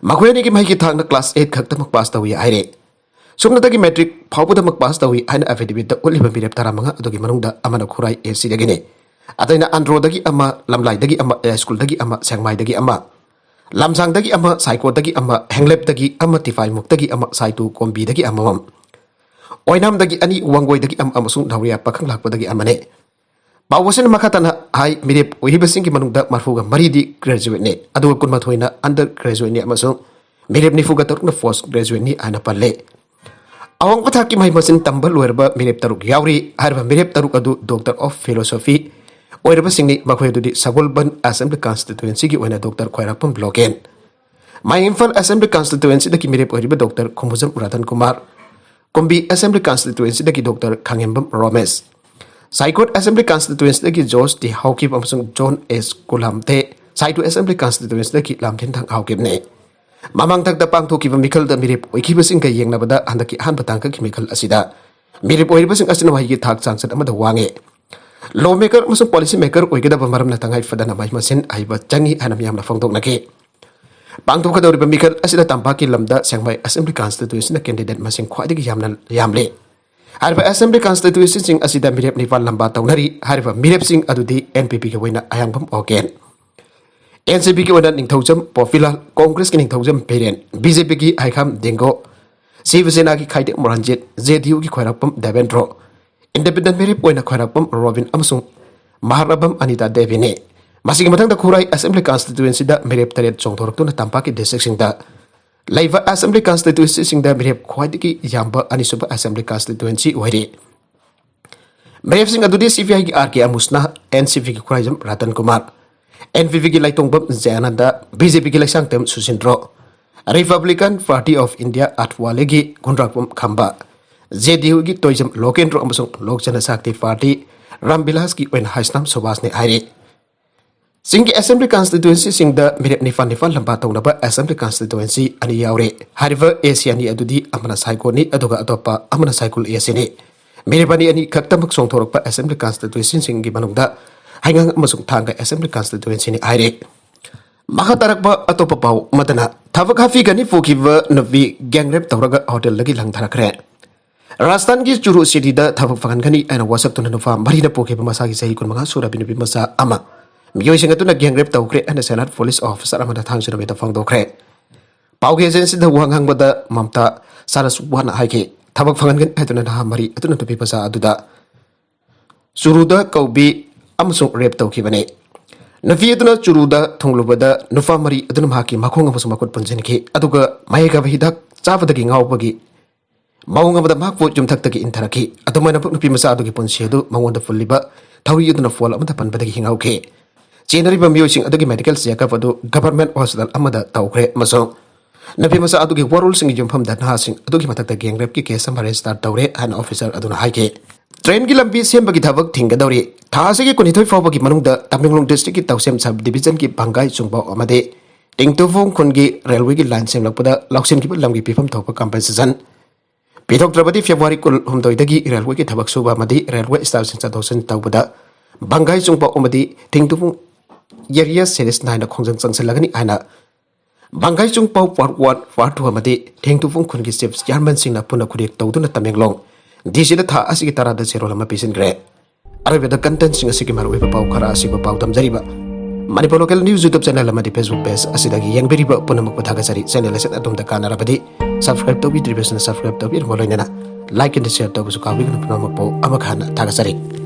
ꯃꯈꯣꯏ ꯑꯅꯤꯒꯤ ꯃꯍꯩꯒꯤ ꯊꯥꯛꯅ ꯀ꯭ꯂꯥꯁ ꯑꯩꯠ ꯈꯛꯇꯃꯛ ꯄꯥꯁ ꯇꯧꯏ ꯍꯥꯏꯔꯦ꯫ ꯁꯨꯞꯅꯇꯒꯤ ꯃꯦꯇ꯭ꯔꯤꯛ ꯐꯥꯎꯕꯗꯃꯛ ꯄꯥꯁ ꯇꯧꯏ ꯍꯥꯏꯅ ꯑꯦꯐꯤꯗꯦꯚꯤꯠꯇ ꯎꯠꯂꯤꯕ ꯃꯤꯔꯦꯞ ꯇꯔꯥꯃꯉꯥ ꯑꯗꯨꯒꯤ ꯃꯅꯨꯡꯗ ꯑꯃꯅ ꯈꯨꯔꯥꯏ ꯑꯦ ꯁꯤꯗꯒꯤꯅꯤ꯫ ꯑꯇꯩꯅ ꯑꯟꯗ꯭ꯔꯣꯗꯒꯤ ꯑꯃ, ꯂꯝꯂꯥꯏꯗꯒꯤ ꯑꯃ, ꯌꯥꯏꯁ꯭ꯀꯨꯜꯗꯒꯤ ꯑꯃ, ꯁꯦꯛꯃꯥꯏꯗꯒꯤ ꯑꯃ, ꯂꯝꯁꯥꯡꯗꯒꯤ ꯑꯃ, ꯁꯥꯏꯀꯣꯗꯒꯤ ꯑꯃ, ꯍꯦꯡꯂꯦꯞꯇꯒꯤ ꯑꯃ, ꯇꯤꯐꯥꯏꯃꯨꯛꯇꯒꯤ ꯑꯃ, ꯁꯥꯏꯇꯨ ꯀꯣꯝꯕꯤꯗꯒꯤ ꯑꯃꯃꯝ, ꯑꯣꯏꯅꯥꯝꯗꯒꯤ ꯑꯅꯤ, ꯋꯥꯡꯒꯣꯏꯗꯒꯤ ꯑꯃ ꯑꯃꯁꯨꯡ ꯅꯥꯎꯔꯤꯌꯥ ꯄꯥꯈꯪꯂꯥꯛꯄꯗꯒꯤ ꯑꯃꯅꯤ꯫ ꯄꯥꯎ ꯑꯁꯤꯅ ꯃꯈꯥ ꯇꯥꯅ ꯍꯥꯏ, ꯃꯤꯔꯦꯞ ꯑꯣꯏꯔꯤꯕꯁꯤꯡꯒꯤ ꯃꯅꯨꯡꯗ ꯃꯔꯤꯐꯨꯒ ꯃꯔꯤꯗꯤ ꯒ꯭ꯔꯦꯖꯨꯋꯦꯠꯅꯤ, ꯑꯗꯨꯒ ꯀꯨꯟꯃꯥꯊꯣꯏꯅ ꯑꯟꯗꯔ ꯒ꯭ꯔꯦꯖꯨꯋꯦꯠꯅꯤ ꯑꯃꯁꯨꯡ ꯃꯤꯔꯦꯞ ꯅꯤꯐꯨꯒ ꯇꯔꯨꯛꯅ ꯄꯣꯁ ꯒ꯭ꯔꯦꯖꯨꯋꯦꯠꯅꯤ ꯍꯥꯏꯅ ꯄꯜꯂꯤ꯫ ꯑꯋꯥꯡꯕ ꯊꯥꯛꯀꯤ ꯃꯍꯩ ꯃꯁꯤꯡ ꯇꯝꯕ ꯂꯣꯏꯔꯕ ꯃꯤꯔꯦꯞ ꯇꯔꯨꯛ ꯌꯥꯎꯔꯤ꯫ ꯍꯥꯏꯔꯤꯕ ꯃꯤꯔꯦꯞ ꯇꯔꯨꯛ ꯑꯗꯨ ꯗꯣꯛꯇꯔ ꯑꯣꯐ ꯐꯤꯂꯣꯁꯣꯐꯤ ꯑꯣꯏꯔꯕꯁꯤꯡꯅꯤ꯫ ꯃꯈꯣꯏ ꯑꯗꯨꯗꯤ ꯁꯒꯣꯜꯕꯟ ꯑꯦꯁꯦꯝꯕ꯭ꯂꯤ ꯀꯟꯁꯇꯤꯇ꯭ꯋꯦꯟꯁꯤꯒꯤ ꯑꯣꯏꯅ ꯗꯣꯛꯇꯔ ꯈ꯭ꯋꯥꯏꯔꯥꯛꯄꯝ ꯕ꯭ꯂꯣꯀꯦꯟ, ꯃꯥꯏ ꯏꯝꯐꯥꯜ ꯑꯦꯁꯦꯝꯕ꯭ꯂꯤ ꯀꯟꯁꯇꯤꯇ꯭ꯋꯦꯟꯁꯤꯗꯒꯤ ꯃꯤꯔꯦꯞ ꯑꯣꯏꯔꯤꯕ ꯗꯣꯛꯇꯔ ꯈꯨꯝꯕꯨꯖꯝ ꯔꯇꯟ ꯀꯨꯃꯥꯔ, ꯀꯨꯝꯕꯤ ꯑꯦꯁꯦꯝꯕ꯭ꯂꯤ ꯀꯟꯁꯇꯤꯇ꯭ꯋꯦꯟꯁꯤꯗꯒꯤ ꯗꯣꯛꯇꯔ ꯈꯥꯉꯦꯝꯕꯝ ꯔꯣꯃꯦꯁ, ꯁꯥꯏꯀꯣꯠ ꯑꯦꯁꯦꯝꯕ꯭ꯂꯤ ꯀꯟꯁꯇꯤꯇ꯭ꯋꯦꯟꯁꯤꯗꯒꯤ ꯖꯣꯔꯖ ꯇꯤ ꯍꯥꯎꯀꯤꯞ ꯑꯃꯁꯨꯡ ꯖꯣꯟ ꯑꯦꯁ ꯀꯨꯂꯥꯝꯊꯦ, ꯁꯥꯏꯇꯨ ꯑꯦꯁꯦꯝꯕ꯭ꯂꯤ ꯀꯟꯁꯇꯤꯇ꯭ꯋꯦꯟꯁꯤꯗꯒꯤ ꯂꯥꯝꯊꯦꯟꯊꯥꯡ ꯍꯥꯎꯀꯤꯞꯅꯤ꯫ ꯃꯃꯥꯡꯊꯛꯇ ꯄꯥꯡꯊꯣꯛꯈꯤꯕ ꯃꯤꯈꯜꯗ ꯃꯤꯔꯦꯞ ꯑꯣꯏꯈꯤꯕꯁꯤꯡꯒ ꯌꯦꯡꯅꯕꯗ ꯍꯟꯗꯛꯀꯤ ꯑꯍꯥꯟꯕ ꯇꯥꯡꯀꯛꯀꯤ ꯃꯤꯈꯜ ꯑꯁꯤꯗ ꯃꯤꯔꯦꯞ ꯑꯣꯏꯔꯤꯕꯁꯤꯡ ꯑꯁꯤꯅ ꯃꯍꯩꯒꯤ ꯊꯥꯛ ꯆꯥꯡꯆꯠ ꯑꯃꯗ ꯋꯥꯡꯉꯤ꯫ ꯂꯣ ꯃꯦꯀꯔ ꯑꯃꯁꯨꯡ ꯄꯣꯂꯤꯁꯤ ꯃꯦꯀꯔ ꯑꯣꯏꯒꯗꯕ ꯃꯔꯝꯅ ꯇꯉꯥꯏ ꯐꯗꯅ ꯃꯍꯩ ꯃꯁꯤꯡ ꯑꯍꯩꯕ ꯆꯪꯏ ꯍꯥꯏꯅ ꯃꯤꯌꯥꯝꯅ ꯐꯣꯡꯗꯣꯛꯅꯈꯤ꯫ ꯄꯥꯡꯊꯣꯛꯀꯗꯧꯔꯤꯕ ꯃꯤꯈꯜ ꯑꯁꯤꯗ ꯇꯝꯄꯥꯛꯀꯤ ꯂꯝꯗ ꯁꯦꯡꯃꯥꯏ ꯑꯦꯁꯦꯝꯕ꯭ꯂꯤ ꯀꯟꯁꯇꯤꯇ꯭ꯋꯦꯟꯁꯤꯅ ꯀꯦꯟꯗꯤꯗꯦꯠ ꯃꯁꯤꯡ ꯈ꯭ꯋꯥꯏꯗꯒꯤ ꯌꯥꯝꯅ ꯌꯥꯝꯂꯦ꯫ ꯍꯥꯏꯔꯤꯕ ꯑꯦꯁꯦꯝꯕ꯭ꯂꯤ ꯀꯟꯁꯇꯤꯇ꯭ꯋꯦꯟꯁꯤꯁꯤꯡ ꯑꯁꯤꯗ ꯃꯤꯔꯦꯞ ꯅꯤꯄꯥꯟ ꯂꯝꯕꯥ ꯇꯧꯅꯔꯤ꯫ ꯍꯥꯏꯔꯤꯕ ꯃꯤꯔꯦꯞꯁꯤꯡ ꯑꯗꯨꯗꯤ ꯑꯦꯟ ꯄꯤ ꯄꯤꯒꯤ ꯑꯣꯏꯅ ꯑꯌꯥꯡꯕꯝ ꯑꯣꯀꯦꯟ, ꯑꯦꯟ ꯁꯤ ꯄꯤꯒꯤ ꯑꯣꯏꯅ ꯅꯤꯡꯊꯧꯖꯝ ꯄꯣꯄꯤꯂꯥꯜ, ꯀꯣꯡꯒ꯭ꯔꯦꯁꯀꯤ ꯅꯤꯡꯊꯧꯖꯝ ꯕꯤꯔꯦꯟ, ꯕꯤ ꯖꯦ ꯄꯤꯒꯤ ꯍꯩꯈꯥꯝ ꯗꯦꯡꯒꯣ, ꯁꯤꯕ ꯁꯦꯅꯥꯒꯤ ꯈꯥꯏꯗꯦꯛ ꯃꯣꯔꯥꯟꯖꯤꯠ, ꯖꯦ ꯗꯤ ꯌꯨꯒꯤ ꯈ꯭ꯋꯥꯏꯔꯥꯛꯄꯝ ꯗꯦꯕꯦꯟꯗ꯭ꯔꯣ, ꯏꯟꯗꯤꯄꯦꯟꯗꯦꯟ ꯃꯤꯔꯦꯞ ꯑꯣꯏꯅ ꯈ꯭ꯋꯥꯏꯔꯥꯛꯄꯝ ꯔꯣꯕꯤꯟ ꯑꯃꯁꯨꯡ ꯃꯍꯥꯔꯥꯕꯝ ꯑꯅꯤꯇꯥ ꯗꯦꯕꯤꯅꯤ꯫ ꯃꯁꯤꯒꯤ ꯃꯊꯪꯗ ꯈꯨꯔꯥꯏ ꯑꯦꯁꯦꯝꯕ꯭ꯂꯤ ꯀꯟꯁꯇꯤꯇ꯭ꯋꯦꯟꯁꯤꯗ ꯃꯤꯔꯦꯞ ꯇꯔꯦꯠ ꯆꯣꯡꯊꯣꯔꯛꯇꯨꯅ ꯇꯝꯄꯥꯛꯀꯤ ꯗꯤꯁꯇ꯭ꯔꯤꯛꯁꯤꯡꯗ ꯂꯩꯕ ꯑꯦꯁꯦꯝꯕ꯭ꯂꯤ ꯀꯟꯁꯇꯤꯇ꯭ꯋꯦꯟꯁꯤꯁꯤꯡꯗ ꯃꯤꯔꯦꯞ ꯈ꯭ꯋꯥꯏꯗꯒꯤ ꯌꯥꯝꯕ ꯑꯅꯤꯁꯨꯕ ꯑꯦꯁꯦꯝꯕ꯭ꯂꯤ ꯀꯟꯁꯇꯤꯇ꯭ꯋꯦꯟꯁꯤ ꯑꯣꯏꯔꯤ꯫ ꯃꯤꯔꯦꯞꯁꯤꯡ ꯑꯗꯨꯗꯤ ꯁꯤ ꯄꯤ ꯑꯥꯏꯒꯤ ꯑꯥꯔ ꯀꯦ ꯑꯃꯨꯁꯅꯥ, ꯑꯦꯟ ꯁꯤ ꯄꯤꯒꯤ ꯈꯨꯔꯥꯏꯖꯝ ꯔꯇꯟ ꯀꯨꯃꯥꯔ, ꯑꯦꯟ ꯄꯤ ꯄꯤꯒꯤ ꯂꯩꯇꯣꯡꯕꯝ ꯖꯌꯥꯅꯟꯗ, ꯕꯤ ꯖꯦ ꯄꯤꯒꯤ Leishangthem Susindro, Republican party of India ꯑꯥꯊꯋꯥꯂꯦꯒꯤ ꯈꯨꯟꯗ꯭ꯔꯥꯛꯄꯝ ꯈꯝꯕ, ꯖꯦ ꯗꯤ ꯌꯨꯒꯤ ꯇꯣꯏꯖꯝ ꯂꯣꯀꯦꯟꯗ꯭ꯔꯣ ꯑꯃꯁꯨꯡ ꯂꯣꯛ ꯖꯅ ꯁꯛꯇꯤ ꯄꯥꯔꯇꯤ ꯔꯥꯝꯕꯤꯂꯥꯁꯀꯤ ꯑꯣꯏꯅ ꯍꯥꯏꯁꯅꯥꯝ ꯁꯨꯕꯥꯁꯅꯤ ꯍꯥꯏꯔꯤ꯫ ꯆꯤꯡꯒꯤ ꯑꯦꯁꯦꯝꯕ꯭ꯂꯤ ꯀꯟꯁꯇꯤꯇ꯭ꯋꯦꯟꯁꯤꯁꯤꯡꯗ ꯃꯤꯔꯦꯞ ꯅꯤꯄꯥꯟ ꯅꯤꯄꯥꯟ ꯂꯝꯕꯥ ꯇꯧꯅꯕ ꯑꯦꯁꯦꯝꯕ꯭ꯂꯤ ꯀꯟꯁꯇꯤꯇ꯭ꯋꯦꯟꯁꯤ ꯑꯅꯤ ꯌꯥꯎꯔꯤ꯫ ꯍꯥꯏꯔꯤꯕ ꯑꯦ ꯁꯤ ꯑꯅꯤ ꯑꯗꯨꯗꯤ ꯑꯃꯅ ꯁꯥꯏꯀꯣꯟꯅꯤ, ꯑꯗꯨꯒ ꯑꯇꯣꯞꯄ ꯑꯃꯅ ꯁꯥꯏꯀꯨꯜ ꯑꯦ ꯁꯤꯅꯤ꯫ ꯃꯤꯔꯦꯞ ꯑꯅꯤ ꯑꯅꯤ ꯈꯛꯇꯃꯛ ꯆꯣꯡꯊꯣꯔꯛꯄ ꯑꯦꯁꯦꯝꯕ꯭ꯂꯤ ꯀꯟꯁꯇꯤꯇ꯭ꯋꯦꯟꯁꯤꯁꯤꯡꯒꯤ ꯃꯅꯨꯡꯗ ꯍꯩꯉꯥꯡ ꯑꯃꯁꯨꯡ ꯊꯥꯡꯒ ꯑꯦꯁꯦꯝꯕ꯭ꯂꯤ ꯀꯟꯁꯇꯤꯇ꯭ꯋꯦꯟꯁꯤꯅꯤ ꯍꯥꯏꯔꯤ꯫ ꯃꯈꯥ ꯇꯥꯔꯛꯄ ꯑꯇꯣꯞꯄ ꯄꯥꯎ ꯑꯃꯗꯅ, ꯊꯕꯛ ꯍꯥꯞꯄꯤꯒꯅꯤ ꯄꯨꯈꯤꯕ ꯅꯨꯄꯤ ꯒꯦꯡ ꯔꯦꯞ ꯇꯧꯔꯒ ꯍꯣꯇꯦꯜꯗꯒꯤ ꯂꯪꯊꯔꯛꯈ꯭ꯔꯦ꯫ ꯔꯥꯖꯁꯊꯥꯟꯒꯤ ꯆꯨꯔꯨ ꯁꯤꯇꯤꯗ ꯊꯕꯛ ꯐꯪꯍꯟꯒꯅꯤ ꯍꯥꯏꯅ ꯋꯥꯁꯛꯇꯨꯅ ꯅꯨꯄꯥ ꯃꯔꯤꯅ ꯄꯨꯈꯤꯕ ꯃꯁꯥꯒꯤ ꯆꯍꯤ ꯀꯨꯟꯃꯉꯥ ꯁꯨꯔꯕꯤ ꯅꯨꯄꯤ ꯃꯆꯥ ꯑꯃ ꯃꯤꯑꯣꯏꯁꯤꯡ ꯑꯗꯨꯅ ꯒꯦꯡ ꯔꯦꯞ ꯇꯧꯈ꯭ꯔꯦ ꯍꯥꯏꯅ ꯁꯦꯅꯥꯠ ꯄꯨꯂꯤꯁ ꯑꯣꯐꯤꯁꯥꯔ ꯑꯃꯅ ꯊꯥꯡꯖ ꯅꯨꯃꯤꯠꯇ ꯐꯣꯡꯗꯣꯛꯈ꯭ꯔꯦ꯫ ꯄꯥꯎꯒꯤ ꯑꯦꯖꯦꯟꯁꯤꯗ ꯋꯥ ꯉꯥꯡꯕꯗ ꯃꯝꯇꯥ ꯁꯥꯔꯁꯋꯥꯠꯅ ꯍꯥꯏꯈꯤ, ꯊꯕꯛ ꯐꯪꯍꯟꯒꯅꯤ ꯍꯥꯏꯗꯨꯅ ꯅꯍꯥ ꯃꯔꯤ ꯑꯗꯨꯅ ꯅꯨꯄꯤ ꯃꯆꯥ ꯑꯗꯨꯗ ꯆꯨꯔꯨꯗ ꯀꯧꯕꯤ ꯑꯃꯁꯨꯡ ꯔꯦꯞ ꯇꯧꯈꯤꯕꯅꯤ꯫ ꯅꯨꯄꯤ ꯑꯗꯨꯅ ꯆꯨꯔꯨꯗ ꯊꯨꯡꯂꯨꯕꯗ ꯅꯨꯄꯥ ꯃꯔꯤ ꯑꯗꯨꯅ ꯃꯍꯥꯛꯀꯤ ꯃꯈꯣꯡ ꯑꯃꯁꯨꯡ ꯃꯈꯨꯠ ꯄꯨꯟꯁꯤꯟꯈꯤ, ꯑꯗꯨꯒ ꯃꯍꯩꯒꯕ ꯍꯤꯗꯥꯛ ꯆꯥꯕꯗꯒꯤ ꯉꯥꯎꯕꯒꯤ ꯃꯑꯣꯡ ꯑꯃꯗ ꯃꯍꯥꯛꯄꯨ ꯌꯨꯝꯊꯛꯇꯒꯤ ꯏꯟꯊꯔꯛꯈꯤ꯫ ꯑꯗꯨꯃꯥꯏꯅ ꯅꯨꯄꯤ ꯃꯆꯥ ꯑꯗꯨꯒꯤ ꯄꯨꯟꯁꯤ ꯑꯗꯨ ꯃꯉꯣꯟꯗ ꯄꯨꯜꯂꯤꯕ ꯊꯧꯔꯤ ꯑꯗꯨꯅ ꯄꯣꯜ ꯑꯃꯗ ꯄꯟꯕꯗꯒꯤ ꯍꯤꯡꯍꯧꯈꯤ꯫ ꯆꯦꯟꯅꯔꯤꯕ ꯃꯤꯑꯣꯏꯁꯤꯡ ꯑꯗꯨꯒꯤ ꯃꯦꯗꯤꯀꯦꯜ ꯆꯦꯛꯑꯞ ꯑꯗꯨ ꯒꯚꯔꯟꯃꯦꯟꯠ ꯍꯣꯁꯄꯤꯇꯥꯜ ꯑꯃꯗ ꯇꯧꯈ꯭ꯔꯦ ꯑꯃꯁꯨꯡ ꯅꯨꯄꯤ ꯃꯆꯥ ꯑꯗꯨꯒꯤ ꯋꯥꯔꯣꯜꯁꯤꯡꯒꯤ ꯌꯨꯝꯐꯝꯗ ꯅꯍꯥꯁꯤꯡ ꯑꯗꯨꯒꯤ ꯃꯊꯛꯇ ꯒꯦꯡ ꯔꯦꯞꯀꯤ ꯀꯦꯁ ꯑꯃ ꯔꯦꯖꯤꯁꯇꯥꯔ ꯇꯧꯔꯦ ꯍꯥꯏꯅ ꯑꯣꯐꯤꯁꯥꯔ ꯑꯗꯨꯅ ꯍꯥꯏꯈꯤ꯫ ꯇ꯭ꯔꯦꯟꯒꯤ ꯂꯝꯕꯤ ꯁꯦꯝꯕꯒꯤ ꯊꯕꯛ ꯊꯤꯡꯒꯗꯧꯔꯤ꯫ ꯊꯥ ꯑꯁꯤꯒꯤ ꯀꯨꯟꯅꯤꯊꯣꯏ ꯐꯥꯎꯕꯒꯤ ꯃꯅꯨꯡꯗ ꯇꯃꯦꯡꯂꯣꯡ ꯗꯤꯁꯇ꯭ꯔꯤꯛꯀꯤ ꯇꯧꯁꯦꯝ ꯁꯕ ꯗꯤꯕꯤꯖꯟꯒꯤ ꯕꯪꯒꯥꯏ ꯆꯨꯡꯕꯥꯎ ꯑꯃꯗꯤ ꯇꯦꯡꯇꯨꯐꯣꯡ ꯈꯨꯟꯒꯤ ꯔꯦꯜꯋꯦꯒꯤ ꯂꯥꯏꯟ ꯁꯦꯝꯂꯛꯄꯗ ꯂꯧꯁꯤꯟꯈꯤꯕ ꯂꯝꯒꯤ ꯄꯤꯐꯝ ꯊꯣꯛꯄ ꯀꯝꯄꯦꯟꯁꯦꯁꯟ ꯄꯤꯊꯣꯛꯇ꯭ꯔꯕꯗꯤ ꯐꯦꯕ꯭ꯔꯨꯋꯥꯔꯤ ꯀꯨꯟꯍꯨꯝꯗꯣꯏꯗꯒꯤ ꯔꯦꯜꯋꯦꯒꯤ ꯊꯕꯛ ꯁꯨꯕ ꯑꯃꯗꯤ ꯔꯦꯜꯋꯦ ꯁ꯭ꯇꯥꯐꯁꯤꯡ ꯆꯠꯊꯣꯛ ꯆꯠꯁꯤꯟ ꯇꯧꯕꯗ ꯕꯪꯒꯥꯏ ꯆꯨꯡꯕꯥꯎ ꯑꯃꯗꯤ ꯇꯦꯡꯇꯨꯐꯣꯡ ꯑꯦꯔꯤꯌꯥ ꯁꯦꯔꯤꯁ ꯅꯥꯏꯅ ꯈꯣꯡꯖꯪ ꯆꯪꯁꯤꯜꯂꯒꯅꯤ ꯍꯥꯏꯅ ꯕꯪꯒꯥꯏ ꯆꯨꯡꯄꯥꯎ ꯄꯥꯔꯠ ꯋꯥꯟ, ꯄꯥꯔꯠ ꯇꯨ ꯑꯃꯗꯤ ꯊꯦꯡꯇꯨꯐꯣꯡ ꯈꯨꯟꯒꯤ ꯆꯤꯐ ꯆꯤꯌꯥꯔꯃꯦꯟꯁꯤꯡꯅ ꯄꯨꯟꯅ ꯈꯨꯔꯦꯛ ꯇꯧꯗꯨꯅ ꯇꯃꯦꯡꯂꯣꯡ ꯗꯤ ꯁꯤꯗ ꯊꯥ ꯑꯁꯤꯒꯤ ꯇꯔꯥꯗ ꯆꯦꯔꯣꯜ ꯑꯃ ꯄꯤꯁꯤꯟꯈ꯭ꯔꯦ꯫ ꯑꯔꯣꯏꯕꯗ ꯀꯟꯇꯦꯟꯁꯤꯡ ꯑꯁꯤꯒꯤ ꯃꯔꯨꯑꯣꯏꯕ ꯄꯥꯎ ꯈꯔ ꯑꯁꯤꯕꯨ ꯄꯥꯎꯗꯝꯖꯔꯤꯕ Manipur local news YouTube channel ꯑꯃꯗꯤ ꯐꯦꯁꯕꯨꯛ ꯄꯦꯖ ꯑꯁꯤꯗꯒꯤ ꯌꯦꯡꯕꯤꯔꯤꯕ ꯄꯨꯝꯅꯃꯛꯄꯨ ꯊꯥꯒꯠꯆꯔꯤ꯫ ꯆꯦꯅꯦꯜ ꯑꯁꯤꯅ ꯑꯗꯣꯝꯗ ꯀꯥꯟꯅꯔꯕꯗꯤ ꯁꯕꯁꯀ꯭ꯔꯥꯏꯕ ꯇꯧꯕꯤꯗ꯭ꯔꯤꯕꯁꯤꯅ ꯁꯕꯁꯀ꯭ꯔꯥꯏꯕ ꯇꯧꯕꯤꯔꯝꯕ ꯂꯣꯏꯅꯅ ꯂꯥꯏꯛ ꯑꯦꯟ ꯁꯤꯌꯔ ꯇꯧꯕꯁꯨ ꯀꯥꯎꯕꯤꯒꯅꯨ꯫ ꯄꯨꯝꯅꯃꯛꯄꯨ ꯑꯃꯨꯛ ꯍꯟꯅ ꯊꯥꯒꯠꯆꯔꯤ꯫